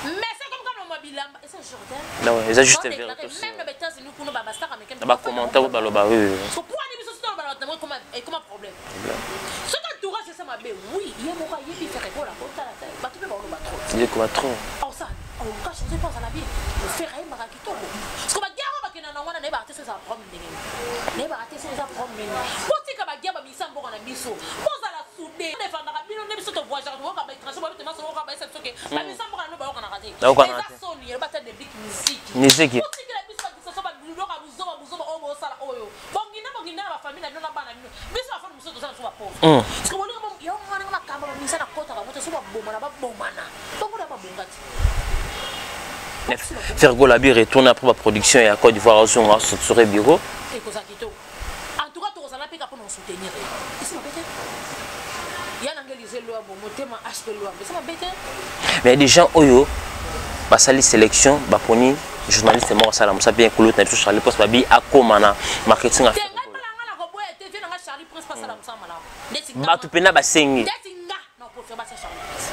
mais c'est comme kama ma bilamba, eza injure te. Non, eza juste Sans vérité déclarer, aussi. même na baÉtats-Unis kuna babastaka américain. Na bacommentaire oyo baloba, oui, oui, oui. So po ani biso soki toloba na bango ekoma problème. Soki entourage eza mabe, oui, ye moko ayebi Ferre Gola kotala te, bato mpe baoloba trop. Yekoba trop. Osala oluka change mpo azala bien, Ferre ayembaka kitoko. Parce que baguerre oyo bakenda na wana, nayebaka te so ezala problème ndenge nini, nayebaka te so eza problème nini. Botika baguerre, bamisa mboka na biso, bozala soudé, defandaka bino nde biso tovoyageaka, toyoka baétranger babetema solo, oyoka bayesa biso ke bamisa mboka na bino bayokanaka te. Bayokanaka Eza te. soni, eloba ta deblique musique. Musique. Botikela biso bakisaso, babiloko ya buzoba buzoba oyo bosala oyo, bonginda bonginda na bafamille na bino na bana bino. Biso bafani mosusu toza na biso bapauvre. Parce que bolingo yango wana, makambo bamisa na kotaka ngo te, so babomana babomana bongo na babonga te. Ferre Gola bi retourne après baproduction ya Côte d'Ivoire, azonga astructure bureau. Ekozala kitoko. En tout cas tokozala mpe ka mpona kosoutenir ye, esi mabe te. Ya nanga Elise Lwambo, motema HP Lwambo, esi mabe te. Mais il y a des gens oyo basali sélection, baponi journaliste moko asala mosala bien kulutu na biso Charlie Post, babi akóma na marketing Te, ngai mpala nga na koboya te, vie nanga Charlie Prince pasala mosala malamu ndeti nga. Bato mpena basengi. Ndeti nga na préfère batia Charlie Prince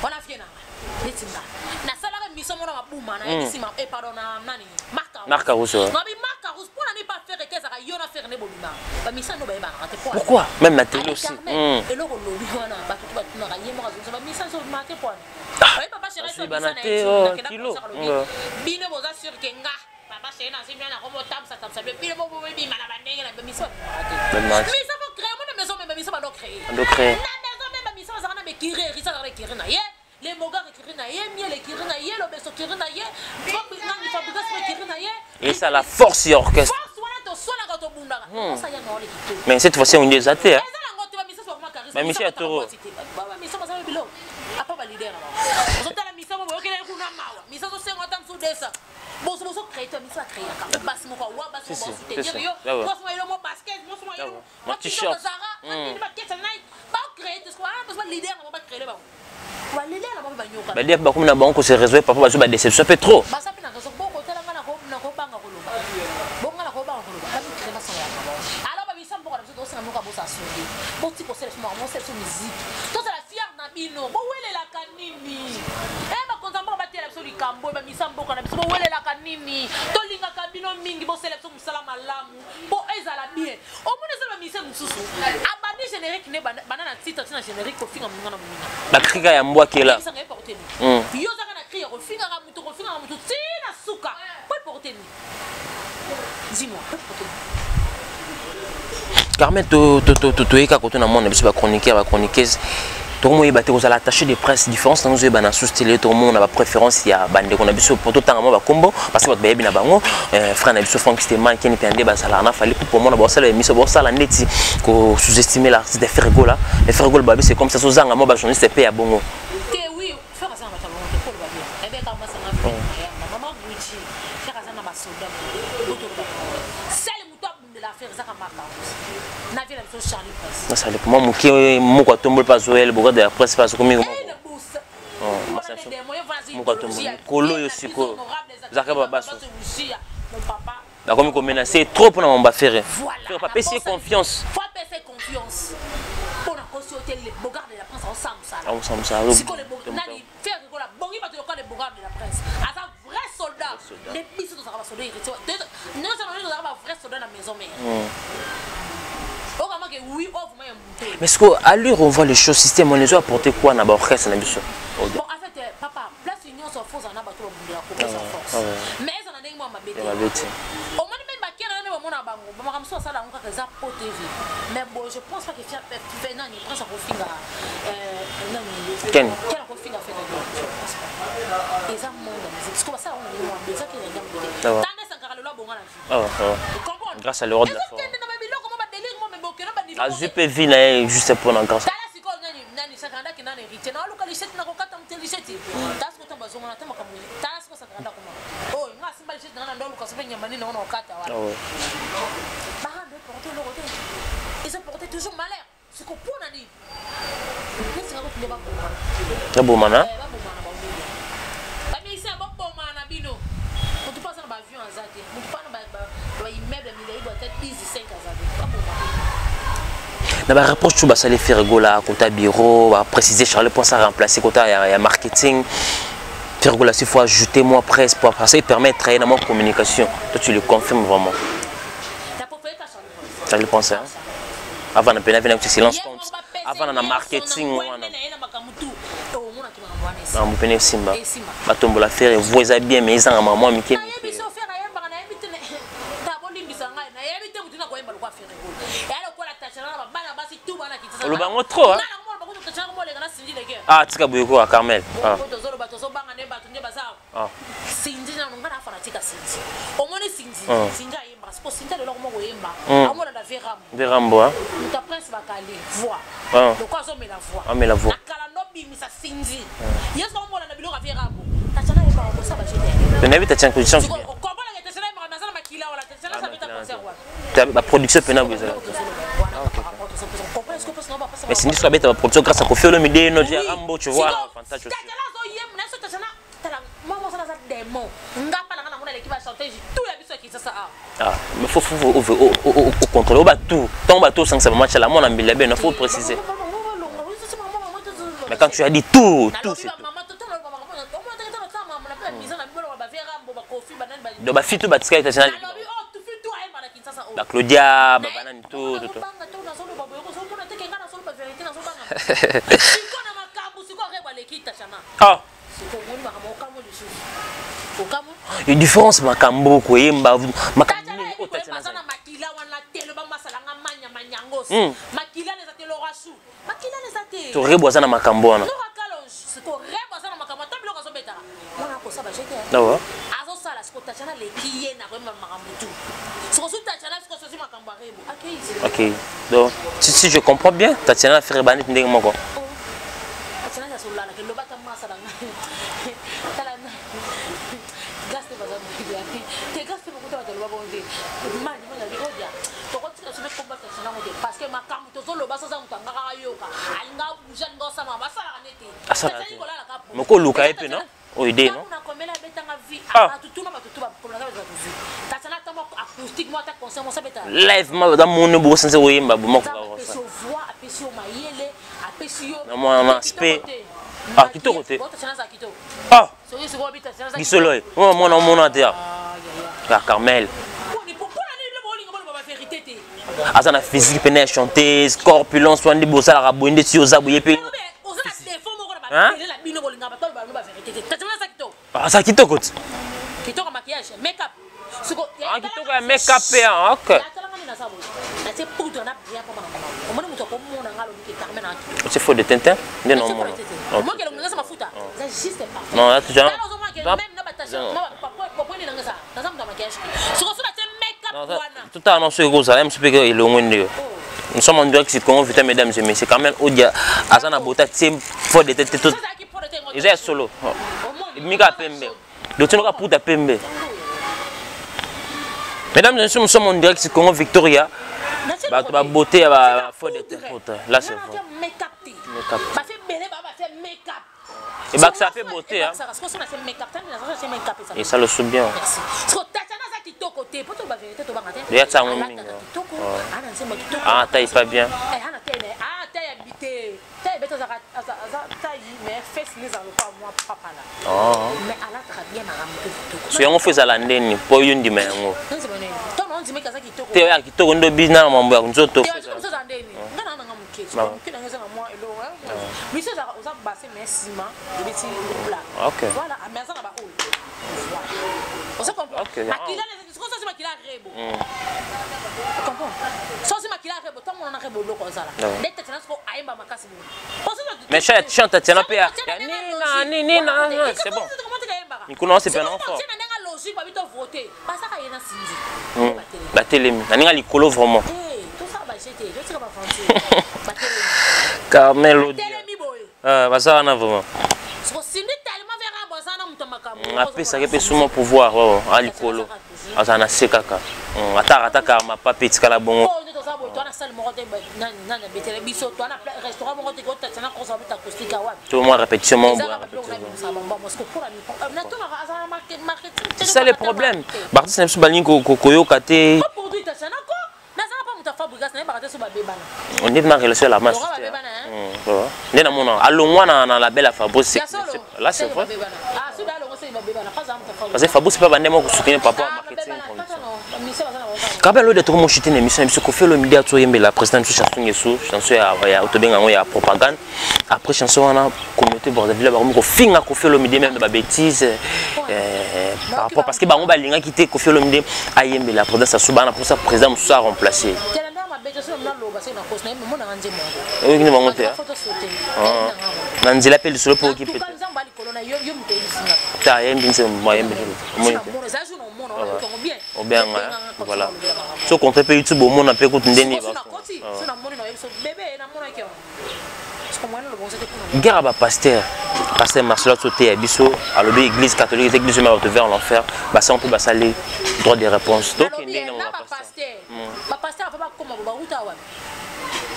wana, vie nanga. Ndeti nga nasalaka émission mona mabuma nayebisi ma pardon, na nani, Marc. Marc Arousse, ouais. Nabi Marc Arousse, mpona nini pa Ferre te? Ezalaka yo na Ferre. nde bobimaka bamisa ndo bayebanaka te. Pourquoi même na télé aussi? Eloko olobi wana, bato to batunaka ye moko azongisa bamisa so obimaka te pwana. Oye papa chéri, so Basuyibana misa na te, ye oh, nakenda kilo. concert, alobi bino boza sûr ke nga papa chéri nazwi mia nako botambusa tambusa bino, bino bobima na bandenge na bamisa babimaka te. Babimaka te. Misa faut créer mona maison, mais bamisa bando créer. Bando créer. Na maison même bamisa bazalaka na bekiri, erisa azalaka na ekiri na ye, le mogar ekiri na ye, miel ekiri na ye, lobeso ekiri na ye, nani, Fabrigas mo ekiri na ye. Et ça, la force ya orchestre. Force wana toswanaka, tobundaka, osa yanga wana kitoko. Mais cette fois-ci on dit eza te, hein. Eza nango te, bamisa bakoma charisme. Bamisa ya toro. Bamisa baza biloko apa baleader na bango, ozotala misa mo boyokela ye kuna mawa, misa ozosenga ata mosu desa boso boso créé te, misa acréaka basi moko awa basi Si, si, moko c'est ça. basoutenir yo. Ah ouais. Mwasi mo elo mo basket, mwasi mo Ah elo ouais. mo Mo t-shirt. Zara bakesa Nike, bacréé te wana parce que baleader na bango bacréele bango, baleader na bango banyoka. Baleader bakomi na bango kose réseau, parfois bazwi badéception mpe trop. Baza mpe na raison, bokotala nga nakobanga koloba bonga, nakobanga koloba, bamikre basala yanga bango. Alors babisa mboka na biso, tosenga mboka bosa songe, boti kosala biso makambo, bosala biso musique, tozala fier na bino. Bowelelaka nini? E bakonza mboka batela biso likambo oyo, bamisa mboka na biso bowelelaka nini? Tolingaka bino mingi, bosala biso mosala malamu mpo ezala bien. Omoni eza bamise mosusu abandi générique nde banda na titre tina générique kofinga moninga na moninga. Bakrika ya mbwakela. Oyebisanga ye porte nini? Yo ozaka na cri ya kofingaka moto, kofingaka moto ntina suka po eporte nini? Dis-moi, po eporte nini? Carmen, toyeka koto na mona biso bachroniqueur, bachroniqueuse, tokomoyeba te kozala attaché de presse, différence nango ozoyeba na susu tele. Tokomona bapréférence ya bandeko na biso po totanga mwa bakombo, parce que bato bayebi na bango, frère na biso Frank Steman, Keni mpe nde bazalaka na Fally po mona baosala émission, baosala ndeti ko-sous-estimer l'artiste de Ferre Gola. Mais Ferre Gola babi, c'est comme ça, sozanga mwa bajournaliste mpe ya bongo. Te, oui, frère aza na bato ya bongo te mpo loba bien ebeka masanga mayamba mama Gucci. Frère aza na basoldat po toloba sele moto abundela affaire ezaka Marka na vie na biso Charlie Prince. Nasali mwa moke moko atomboli mpe azoyele boka de la presse mpe azokomi moko atomboli likolo oyo sikoyo ezalaka babaso bakomi komenace trop mpona mambo affaire. Voilà. Bapesi ye confiance. Faut apesa ye confiance mpo na kosi oyo te, le bogard de la prince aosala mosala. Aosala mosala. Sikoyo nani, Ferre Gola bongi bato lokola le bogard de la presse aza vrai soldat. Soldat. Nde biso tozalaka basoldat héritier, nyonso na tozalaka bavrai soldat na maison mère okamake oui oyo vraiment ya moto. Mais ce que allure on voit les choses, système on les a apporté quoi na baorchestre na biso? Bon, en fait, papa, place nyonso foza na bato babundela kopesa force, mais eza na ndenge mwa mabe te. Ya mabe te. Omoni mpe bakena nde bamona bango bamakambo mosusu basala yango kaka eza po TV, mais bon, je pense pas que fe nani prince akofinga nani. Ken. Ken akofinga Ferre Gola, je pense pas. Eza monde ya musique siko basala yango na ndenge mwa mabe, eza kena ndenge te. Ah ouais. Tanda esankaka lelo abonga na vie. Ah, ah. Comprendre? Grâce à l'Europe de la forêt. Ezokende na babiloko mo badélire mo mebokeno baniveau. Azwi mpe vie na ye juste mpona grâce. Tala sikoyo nani nani Sankara ndaki nani héritier na aluka lisheti na kokata mote lisheti. Tala sikoyo ntango bazongana te makambo, tala sikoyo Sankara ndako mona oyo nga asimba lisheti nanga na ndo aluka sope nyama nini ngo na kokata wana. Ah ouais. Barando eporte eloko te, ezoporte toujours malheur. Siko mpona nini nesinga kotunde babomana? Babomana. Babomana baomelia bamisa, babomana na bino. Motu mpo aza na baavion aza te, motu mpo na baimmeuble milai bo ata 10 5 aza te, babomana. Na bareproche tu basali Ferre Gola kota bureau, bapréciser Charles Prince a remplacé kota ya marketing Ferre Gola. S'il faut ajouter moi presse pour ça permettre na moi communication, toi tu le confirmes vraiment? Na préféré ka Charles Prince. Charles Prince, hein? Avant na pena vena silence compte avant na marketing wana. Na ye na makambo tu omonaki makambo wana. Makambo pene esimba. Esimba. Batombola Ferre vo eza bien, mais ezanga mama mike. Nayebi so Ferre ayembaka, nayebi te, ta bolimbisa ngai, nayebi te motu na koyemba lokwa Ferre Gola eya lokola Tachana na babana basi tu bana Kinshasa. Oloba yango trop, hein? Nga na komona bakutu Tachana komoleka na Cindy Le Cœur. Ah, tika boye koka Carmel, ah. Tozoloba, tozobanga nde bato nde baza. Ah. Cindy nano nga na fanatique ya Cindy, omoni Cindy. Ah. Cindy ayembaka siko, Cindy alelo koma koyemba, amonana ve Rambo. Nde Rambo, hein? Moto ya Prince Bakali voix. Ah. Loko azomela voix. Amela voix. Na kala ndo bimisa Cindy ye soki omona biloko ya ve Rambo, Tachana ayembaka kosa bajete. Nayebi Tatiana position. Okomponaka Tachana ayembaka, naza na makila wana, Tachana sabeta concert wana. Baproduction mpena boye ezala, mais Cindy soki abeta baproduction grâce à Koffi Olomide no ya Rambo, tu vois, avantage aussi. Tachana azoyemba na biso, Tachana tala mwa mosala aza démon, nga mpa nanga namona eleki bachanteuse tout ya biso ya Kinshasa awa. Ah, mais faut contrôler bato ntango bato osangisa bamatch la mwana mbila beno, faut préciser. Mais quand tu as dit tout, tout c'est tout. Donc bafille tout batikali Tatiana. Nalobi oyo tufi tu ayemba na Kinshasa Ba Claudia, ba banani tout tout. Nazobanga to nazoloba boye ozomona te ke nga nazoloba vérité, nazobanga siko na makambo siko Rebo aleki Tatiana. Ah. Siko omoni makambo, okamwe lisusu, okamwe. Une différence makambo koyemba makambo Tatiana nini yebi oyo koyemba Tatiana aza na azali. makila wana te. Loba masalanga manya manyango makila na eza te. Lorasu makila na eza te. To Rebo aza na makambo wana. Nora Kalonge siko Rebo aza na makambo, ata biloko azobetaka mwana akosala bajete. Awa. Azosala siko Tatiana aleki ye na koyemba makambo tu. Siko su Tatiana siko sosi makambo ya Rebo akei. Ok. Donc, si je comprends bien, Tatiana a fait banit ndenge moko. Tatiana azolalaka eloba ata masala ngai tala grâce te baza te, grâce te bokuta bato aloba bongo te. Mani mani abi odia tokotika so mekomba Tatiana ngo te, parce que makambo tozoloba so aza moto angaka ayoka, alinga abouge, alinga osala basalaka nete. Asalaka te. Moko oluka ye mpe, non? Oyo idée, non? Nakomela abetanga vie. Ah. Bato tuna, bato tu bakomela bato vie. Tatiana ata moko acoustique mo, ata concert mo sabeta. Live ma baza moni boko sanse koyemba bo moko. Nzambe apesi yo voix, apesi yo mayele, apesi yo Na mwana na aspect. Ah, kitoko te. Tatiana aza kitoko. Ah, soki sikoyo obi Tatiana aza gisolo ye. Mwana mwana omona te ya. Ah, ya, ya. Ya Carmel. Poni mpona nini bino bolinga boloba bavérité te? Aza na physique pene ya chanteuse, corpulence wana nde bosalaka boye nde ti oza boye mpe. Nalobi, oza na défaut moko na Hein? babele na bino bolinga bato baloba bino bavérité te. Tatiana aza kitoko. Aza kitoko te. Kitoko maquillage, make up siko. Ah, kitoko ya make up pe, ah, ok. Atalanga nde naza boye, natie poudre na bien mpo makambo omoni moto akomona nga alobi ke Carmen na C'est faux de Tintin nde na omona. Omoki elongi ngasa mafuta eza juste parfait. Non, là, toujours- Tala ozomona ke Non. même na batache Non. na bapoini nanga eza naza moto ya maquillage siko so natie make up wana. Tout à l'heure, soki kozala mosu mpe elongwe nde. Nous sommes en direct sur Congo Vita, mesdames et messieurs. Quand même, Odia, aza na bota tie faux de tête tout. So ezalaki po de te ngo. Eza ya solo. Omoni Mika pembe. Dotino ka puta pembe. Mesdames et messieurs, nous sommes en direct sur Congo Victoria. Bato ba beauté ya ba faux de tête. Là, c'est vrai. Make-up te. Make-up. Bafe ebele ba bafe make-up. Ebakisa mpe beauté, hein. Ebakisaka siko so natie make-up tani naza natie make-up eza. Et ça le sous bien. Merci. Siko Tatiana aza kitoko te po toloba vérité, tobanga te. Deya tia yango mingi, Alataka ouais. kitoko. Ouais. Ana nzembo kitoko. Ah, taille pas bien. Eh, ana taille na- ah, taille ya bite, taille bete azaka aza taille mais face ne ezala lokola mwa papala. Oh. Mais alataka bien makambo mpe kitoko. So yango fo ezala ndeni mpo yo ndima yango. Nzembo nini to na ondimeki aza kitoko? Te, ya kitoko nde obina na mambo ya nzoto. Te, mosusu aza ndeni nga na nanga moke. Ah. Moke nanga eza na mwa eloko miso ezalaka oza base mais nsima ebeti plat. Ok. Voilà. Ah, mais aza na baoyo, voilà, oza comprendre. Ok. Makila sikoyo sosi makila Rebo, comprendre, sosi makila Rebo ntango wana Rebo eloko azala Ouais. nde Tatiana sikoyo ayemba makasi boye. Mais chante Tatiana mpe ya nina nina nina, c'est bon. Mikolo wana, c'est bien fort. Na ndenge logique babi to vote basaka ye na Cindy. Batelemi na ndenge likolo vraiment. Tosala bajete, totika bafrançais, batelemi. Carmel Odia. Telemi boye. Ah, baza wana vraiment. Siko Cindy tellement vera bo aza na moto ya makambo. Apesaki mpe suma pouvoir oyo a likolo azala na se kaka. Ataka ataka mapa mpe etikala bongo. Oyo nde toza boye, toa na salle moko te nani nani abetele biso, toa na restaurant moko te kotatiana kosa babeta acoustique awapi. To mwa répétition moko Eza boye. kaka biloko na bimisaka bambamo siko mpona natunaka aza na marketing. C'est ça le problème, baartiste na biso balingi koyoka te. Produit Tatiana ko nazala mpa moto ya Fabrigas nayebaka te so babebana. Nde na relation ya la masse. Laurent babebana, hein? Nde namona alongwa na label ya Fabrice. Ya solo. Là, c'est vrai. Ah, soki alongo seki babebana mpa azala moto ya Parce que Fabrice mpe bande moko soutenir papa Ah, marketing. babebana mise baza na bango. Kabel oyo tokomo chuter na émission na biso. Koffi Olomide ati oyembela président biso chanson Ngesu, chanson ya tobenga yango ya propagande. Après chanson wana, communauté Brazzaville bakomi kofinga Koffi Olomide même babêtise par rapport parce que bango balingaki te Koffi Olomide ayembela président Sassou bana mposa président mosusu aremplacer. Tela nde mabe te, soki naloba soki nakosi na ye momonanga nzembo yango. Oyoki bango te, ah? Foto sote. Na nzela mpe lisolo mpe oyoki mpe Tuka nzambe alikolo na yo, yo moto oyebisinga. te ayembi nzembo, ayembi omoni te. Eza jour na omona oyokango bien. Obenga, voilà, so contre mpe YouTube omona mpe kutu ndeni. So nakoti so namoni na oyebi so bebe namonaki yango siko mwana lobongo te kuna. Guerre ya bapasteur, pasteur Marcelo atoteya biso, alobi église catholique eza église oyo bato vers l'enfer. Basala mpe basali droit de réponse. Tokende na na bapasteur, bapasteur afa bakoma bo bauta wapi?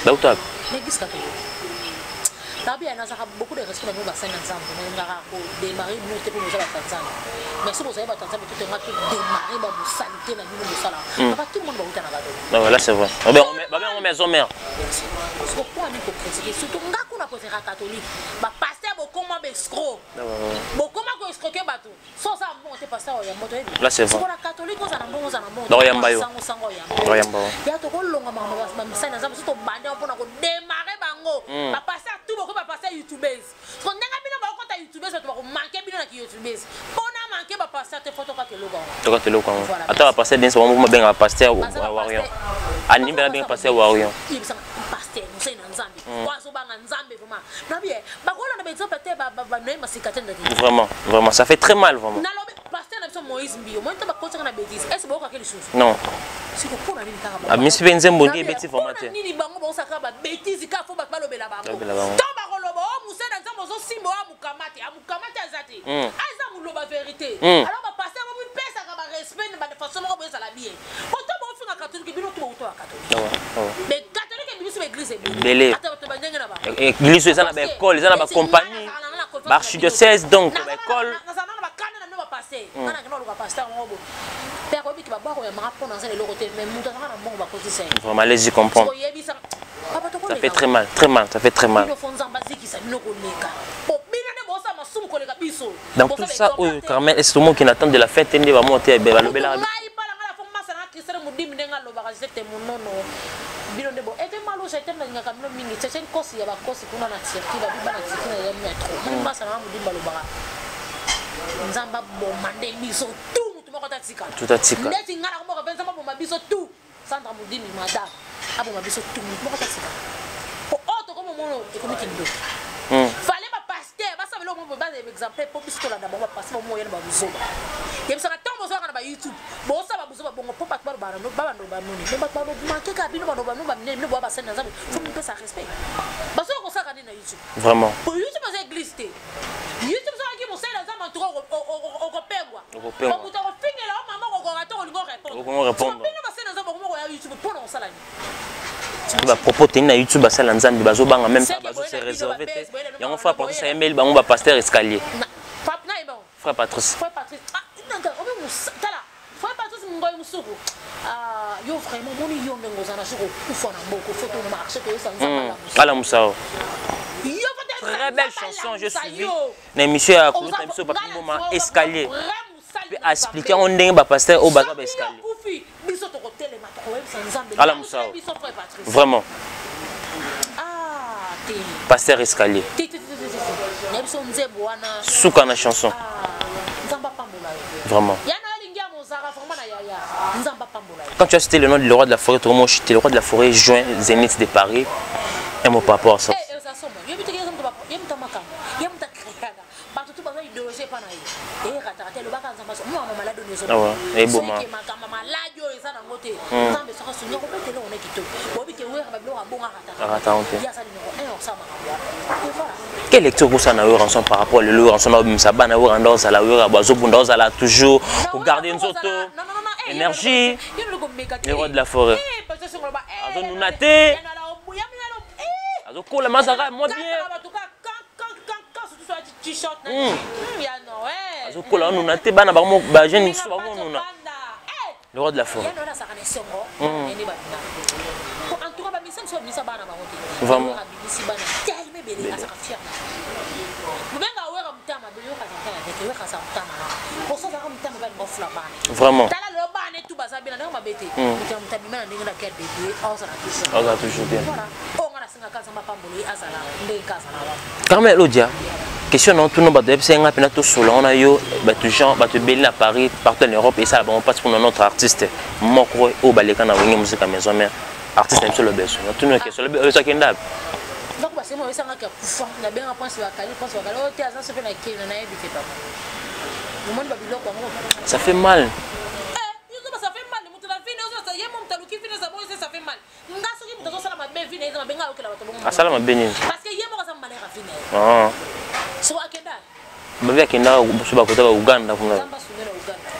Bauta wapi? Na église catholique nabi nazalaka beaucoup de respect na bino basali na Nzambe. Nalingaka kodémarrer bino te mpo boza bato ya Nzambe, mais soki bozali bato ya Nzambe, totenga todémarrer babosali te na bino bosalaka papa. Tout le monde bauta na catholique. Non, là c'est vrai, babengo maison mère. Siko mpo ani kocritiquer, surtout nga kuna préféra catholique, bapasteur bokoma. Baescrocs bokoma koescroquer bato. So oza na mbongo te, pasteur oyamba toyebi. Là, c'est vrai. Soko na catholique, oza na mbongo, oza na mbongo. Oyamba yo. Sango sango oyamba. Oyamba yo. Ya tokolonga makambo bamisali na Nzambe. So tobandi yango mpona kodémarrer bango, bapasteur tout bokoki, bapasteur youtubeuse. So ndenge bino bakokota youtubeuse, bato bakomanquer bino na kiyoutubeuse. Mpona manquer bapasteur te, fo tokaka eloko yango. Toka eloko yango. Voilà. Ata bapasteur dense bango babenga bapasteur Baza warrior. bapasteur. Anini mpe nabenga pasteur warrior. Yebisanga pasteur mosali na Nzambe po azobanga Nzambe vraiment nabi bakolanda baexemple te, banoye masika te ndaki. Vraiment, vraiment, ça fait très mal, vraiment. Nalobi pasteur na biso Moïse Mbio moi te, bakotiaka na bétise ese boyokaki lisusu. Non. Siko mpona nini kaka? Abimisi mpe nzembo nde ebeti vraiment te. Mpona nini bango baosaka babétise kaka? Fo bato balobela bango. Balobela bango. To bakoloba o mosali na Nzambe ozosimba o amukama te, amukama te, aza te, aza moloba vérité. Alors bapasteur bomipesaka barespect na bafaçon moko boyezala bien po to bofinga catholique, bino to bouto ya catholique. Mais catholique ebimisi baéglise Ebele. ata bato bandenge na bango. Église eza na baécole, eza na bacompagnie, baarchidiocèse, donc baécole. Nazala na bakanda na bino bapasteur. Nga nakenda koluka pasteur moko bo mpe akoyebiki babwako yamaka mpo naza eloko te, mais moto azaka na mbongo bakotisa ye. Vraiment, allez-y comprendre. Koyebisa papa. Ça fait très mal, très mal, ça fait très mal. Bino fo Nzambe azikisa bino koleka po bino nde bosala masumu koleka biso. Dans tout ça oyo, Carmel, est ce que qui attend de la fête nde bamo te balobelaka? Ngai mbala ngai na fo masa na Christelle Modimi ndenge alobaka jete monono. Bino nde bo ete malusha ete nalingaka bino mingi. Cheche nkosi ya bakosi kuna na Turquie, babiba na Turquie na ya metro moni masa na Modimi balobaka Nzambe aboma nde biso tu, mutu moko tatikala. Tout atikala. Ndeti ngai nakomboka mpe Nzambe aboma biso tu. Sandra Modimi, madame, aboma biso tu, mutu moko tatikala po oyo tokomomono ekomi kindoki. Fale bapasteur basala biloko moko baza exemplaire mpo biso tolanda bango. Bapasteur bango oyana babuzoba, yebisaka ntango bozwaka na bayoutube, bosala babuzoba bongo mpo bato babando banoni, me bato bamanke kaka bino bando bano baminene. Bino boya basali na Nzambe, fo mipesa respect. Basoki kosalaka nini na YouTube? Vraiment. Po YouTube eza église te. YouTube soki mosali na Nzambe antuka okopengwa. Okopengwa. Moto akofingela o mama okokoka te, olingi Okolinga orépondre. répondre. Bino basali na Nzambe okoma koya YouTube mpona kosala nini? Bapropos teni na YouTube, basala Nzambe bazobanga même pas, Seke bazo se boye na bino réserve te. babese, boye na bino Yango ba- frère boye Patrice na- ayembeli bango bapasteur escalier. Nayeba ngo. Frère Patrice. Frère Patrice, ah, nanga obe musa tala frère Patrice Ngoyi musuku. Ah, yo vraiment moni yo ndenge oza na soki okufa na mboka, fo tona marché toyesa Nzambe alamusa. Alamusa o. Yo fo toyesa Très belle Nzambe chanson, je alamusa suivi yo. na émission ya Oza koluta biso Papi nga na Mboma oza escalier vrai mosali mpe na aexpliquer Nzambe. yango ndenge bapasteur oyo baza Soki yo baescalier. okufi, biso tokotelema, tokoyebisa Nzambe Alamusa Alamusa o. biso frère Patrice. Vraiment. Ah te. Pasteur escalier. Te te te te te te, na biso nzembo wana. Suka na chanson. Ah, Nzambe apambola yo. Vraiment. Ya na olingi ya mozaka vraiment na yaya, Nzambe apambola yo. Quand tu as cité le nom du roi de la forêt, tout le monde chuté. Le roi de la forêt joint Zénith de Paris, un mot par rapport à ça? Eh, eza somo. Yebi te, ye moto makambo, ye moto akreaka bato tu baza idéologie epa na ye, erataka te. Elobaka Nzambe aso mwana maladi oyo. Ah ouais, eboma. Soki makambo maladi oyo eza nango te, Nzambe soki asungi akobetela ona kitoko. Boyebi ke wera babiloko abonga. Akataka te. Ye aza numéro 1 osala makambo wana et voilà. Quelle lecture kosala na Werrason par rapport lelo Werrason obimisa bana, wera nda ozala, wera bazobunda, ozala toujours kogarder nzoto, énergie, le roi de la forêt azonuna te, azokola mazaka mwa bien, azokola onuna te, bana bango bajeune mosusu bamonuna, le roi de la forêt. Yana wana azalaka na esengo nene babina. En tout cas bamisa mosusu babimisa bana bango te. Vraiment. Abimisi bana telema ebele, azalaka fier na mobenga wera motama mabe. Yoka aza motama te, wera aza motama na poso, azalaka motama balinga ofula bana. Vraiment. Tala lelo bana etu baza bien na ndenge mabe te. Moto ya moto abima na ndenge na quel bébé azala toujours. Azala toujours bien. Voilà, oyo nga nasengaka, Nzambe apambola ye, azala ndenge azala wana. Carmel Odia, question na tuna bato yebisa nga mpena tosola wana yo. Bato genre bato ebele na Paris, partout en Europe, esala bango mpasi mpona notre artiste moko oyo baleka na Wenge Musica Maison Mère, artiste na biso Lobeso. Natuni question, Lobeso akenda? Ndako basema oyesangaki akufa. Nabenga Prince Bakali, Prince Bakali oyo te aza so mpe na kena nayebi te. Papa, omoni babiloko yango. Ça fait mal. Yozoba, ça fait mal. Moto na vine ye mo moto aluki vine eza bongo, ça fait mal. Nga soki moto azosala mabe, vine eza mabe, nga ayokela bato bongo. Asala mabe nini? Parce que ye moko aza malheur ya vine ye. Ah. So akenda. Babi akendaka so bakota ba Uganda kuna. Nzambe asunge na Uganda.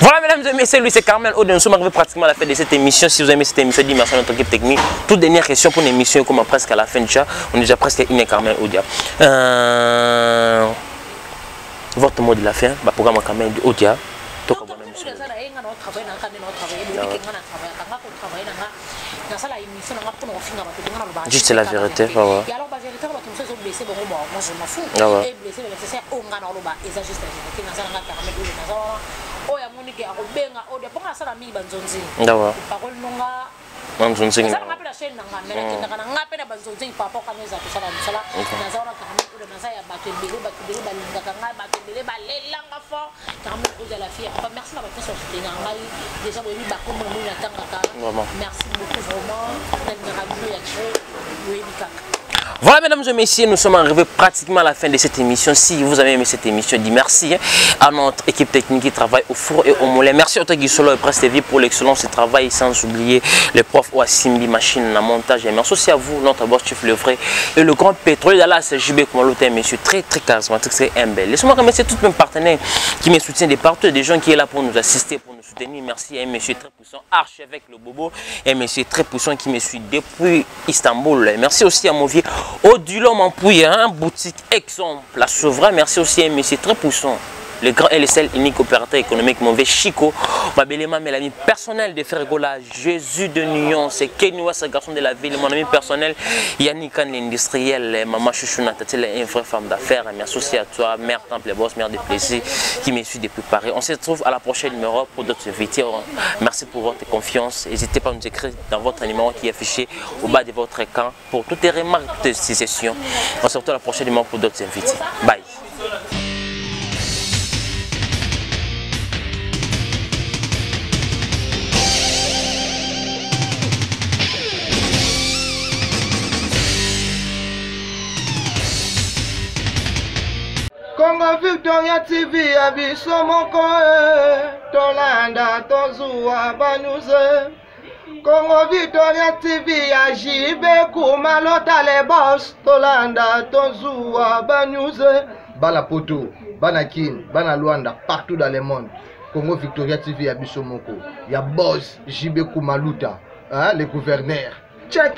Voilà, mesdames et messieurs, lui c'est Carmel Odia. Nous sommes arrivés pratiquement à la fin de cette émission. Si vous aimez cette émission, dites merci à notre équipe technique. Toute dernière question pour une émission, comme presque à la fin déjà. On est déjà presque à une heure, Carmel Odia. Votre mot de la fin, bah, programme Carmel Odia. Donc aza na ye, nga na otravaille na nga nde na otravaille boyebi ke nga na travaillaka, nga kotravaille na nga, nasala émission na nga mpona kofinga bato te, nga na lobaka. Juste la vérité, ouais. Et alors bavérité oyo bato mosusu ezobela. blessé bango, bon, moi je m'en fous. E blessé ba oyo nga na oloba eza juste la vérité. Naza nanga Carmel oyo naza wana, oyo amoni ke akobenga oyo mponga asala mingi banzonzing parole nonga. Banzonzing. Eza nanga mpe na chaîne nanga, mais nakendaka na nga mpe na banzonzing par rapport kano eza tosala mosala. Naza wana Carmel oyo, naza ya bato ebele, bato ebele balingaka ngai, bato ebele balelanga fort. Carmel oyo la fille papa, merci na bato nyonso basoutenir ngai. Déjà boyebi bakombo na moi natangaka. Merci beaucoup, vraiment nalingaka bino ya trop, boyebi kaka. Voilà, mesdames et messieurs, nous sommes arrivés pratiquement à la fin de cette émission. Si vous avez aimé cette émission, dites merci, hein, à notre équipe technique qui travaille au four et au moulin. Merci au Guy Solo et Presse TV pour l'excellence de travail, sans oublier le prof Oasimbi Machine en montage. Et merci aussi à vous, notre boss chief le vrai et le grand pétrolier Dallas, JB Kumalote, monsieur très très charismatique, très humble. Laissez-moi remercier tous mes partenaires qui me soutiennent de partout, des gens qui sont là pour nous assister, pour nous soutenir. Merci à un monsieur très puissant, archevêque le Bobo, et un monsieur très puissant qui me suit depuis Istanbul. Merci aussi à mon vieux Odilon Mampouy, hein, boutique Exemple, la souverain. Merci aussi à un monsieur très puissant, le grand et le seul unique opérateur économique, mon vieux Chico, ma belle mais l'ami personnel de Fergola, Jésus de Nuance, c'est Kenny ce garçon de la ville, mon ami personnel, Yannick Khan, l'industriel, maman Chouchouna, Tati, une vraie femme d'affaires. Merci aussi à toi, mère Temple Boss, mère de plaisir, qui me suit depuis Paris. On se retrouve à la prochaine numéro pour d'autres invités. Merci pour votre confiance. N'hésitez pas à nous écrire dans votre numéro qui est affiché au bas de votre écran pour toutes les remarques, toutes les suggestions. On se retrouve à la prochaine numéro pour d'autres invités. Bye. Congo Victoria TV ya biso moko, tolanda tozuwa banews. Congo Victoria TV ya JB Kumalota le boss, tolanda tozuwa banews. Bana Poto, bana Kin, bana Luanda, partout dans le monde. Congo Victoria TV ya biso moko, ya boss JB Kumaluta, hein, le gouverneur. Check.